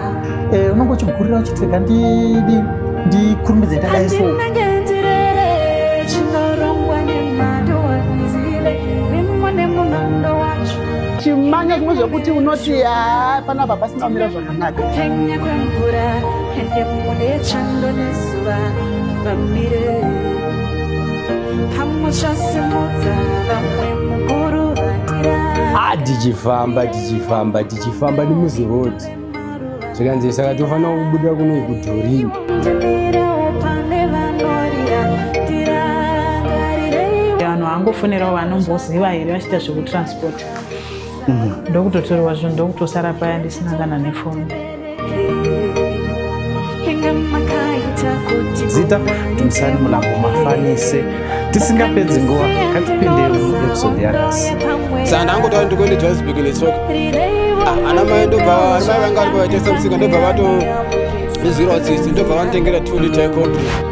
S5: Unonge uchigurira uchiti rega ndidi ndikurumbidze ndadai so.
S3: Handinenge ndirere chinorongwa nemadoanizile mimo nemunondo wacho.
S6: Chimanya zvimwe zvekuti unoti, "Ha, panapa pasina kumira zvakanaka."
S3: Kupenya kwemvura ende mune chando nezuva vamire pamuchasimudza vamwe mukuru vatira.
S7: Ah, tichifamba, tichifamba, tichifamba nemuziroad, zvikanzi saka tofanira kubuda kuno kudhorini.
S3: Ndimirewo pane vanorira, tirangarirei.
S4: Vanhu vangofonerawo vanomboziva here vachiita zvekutransport, ndokutotorwa zvinhu, ndokutosara paya ndisina kana nefoni.
S3: Inga makaita kuti
S2: Zita Dumisani Mulambo Mafanise. Tisingapedzi nguva, ngatipinde muepisode yanhasi.
S8: Saka ndangotaura ndikuende Johannesburg netsoka. Ah, ana mai ndobva, ana mai vanga varipo vaitengesa musika, ndobva vatondizwirawo tsitsi, ndobva vanditengera 2 liter yecold drink.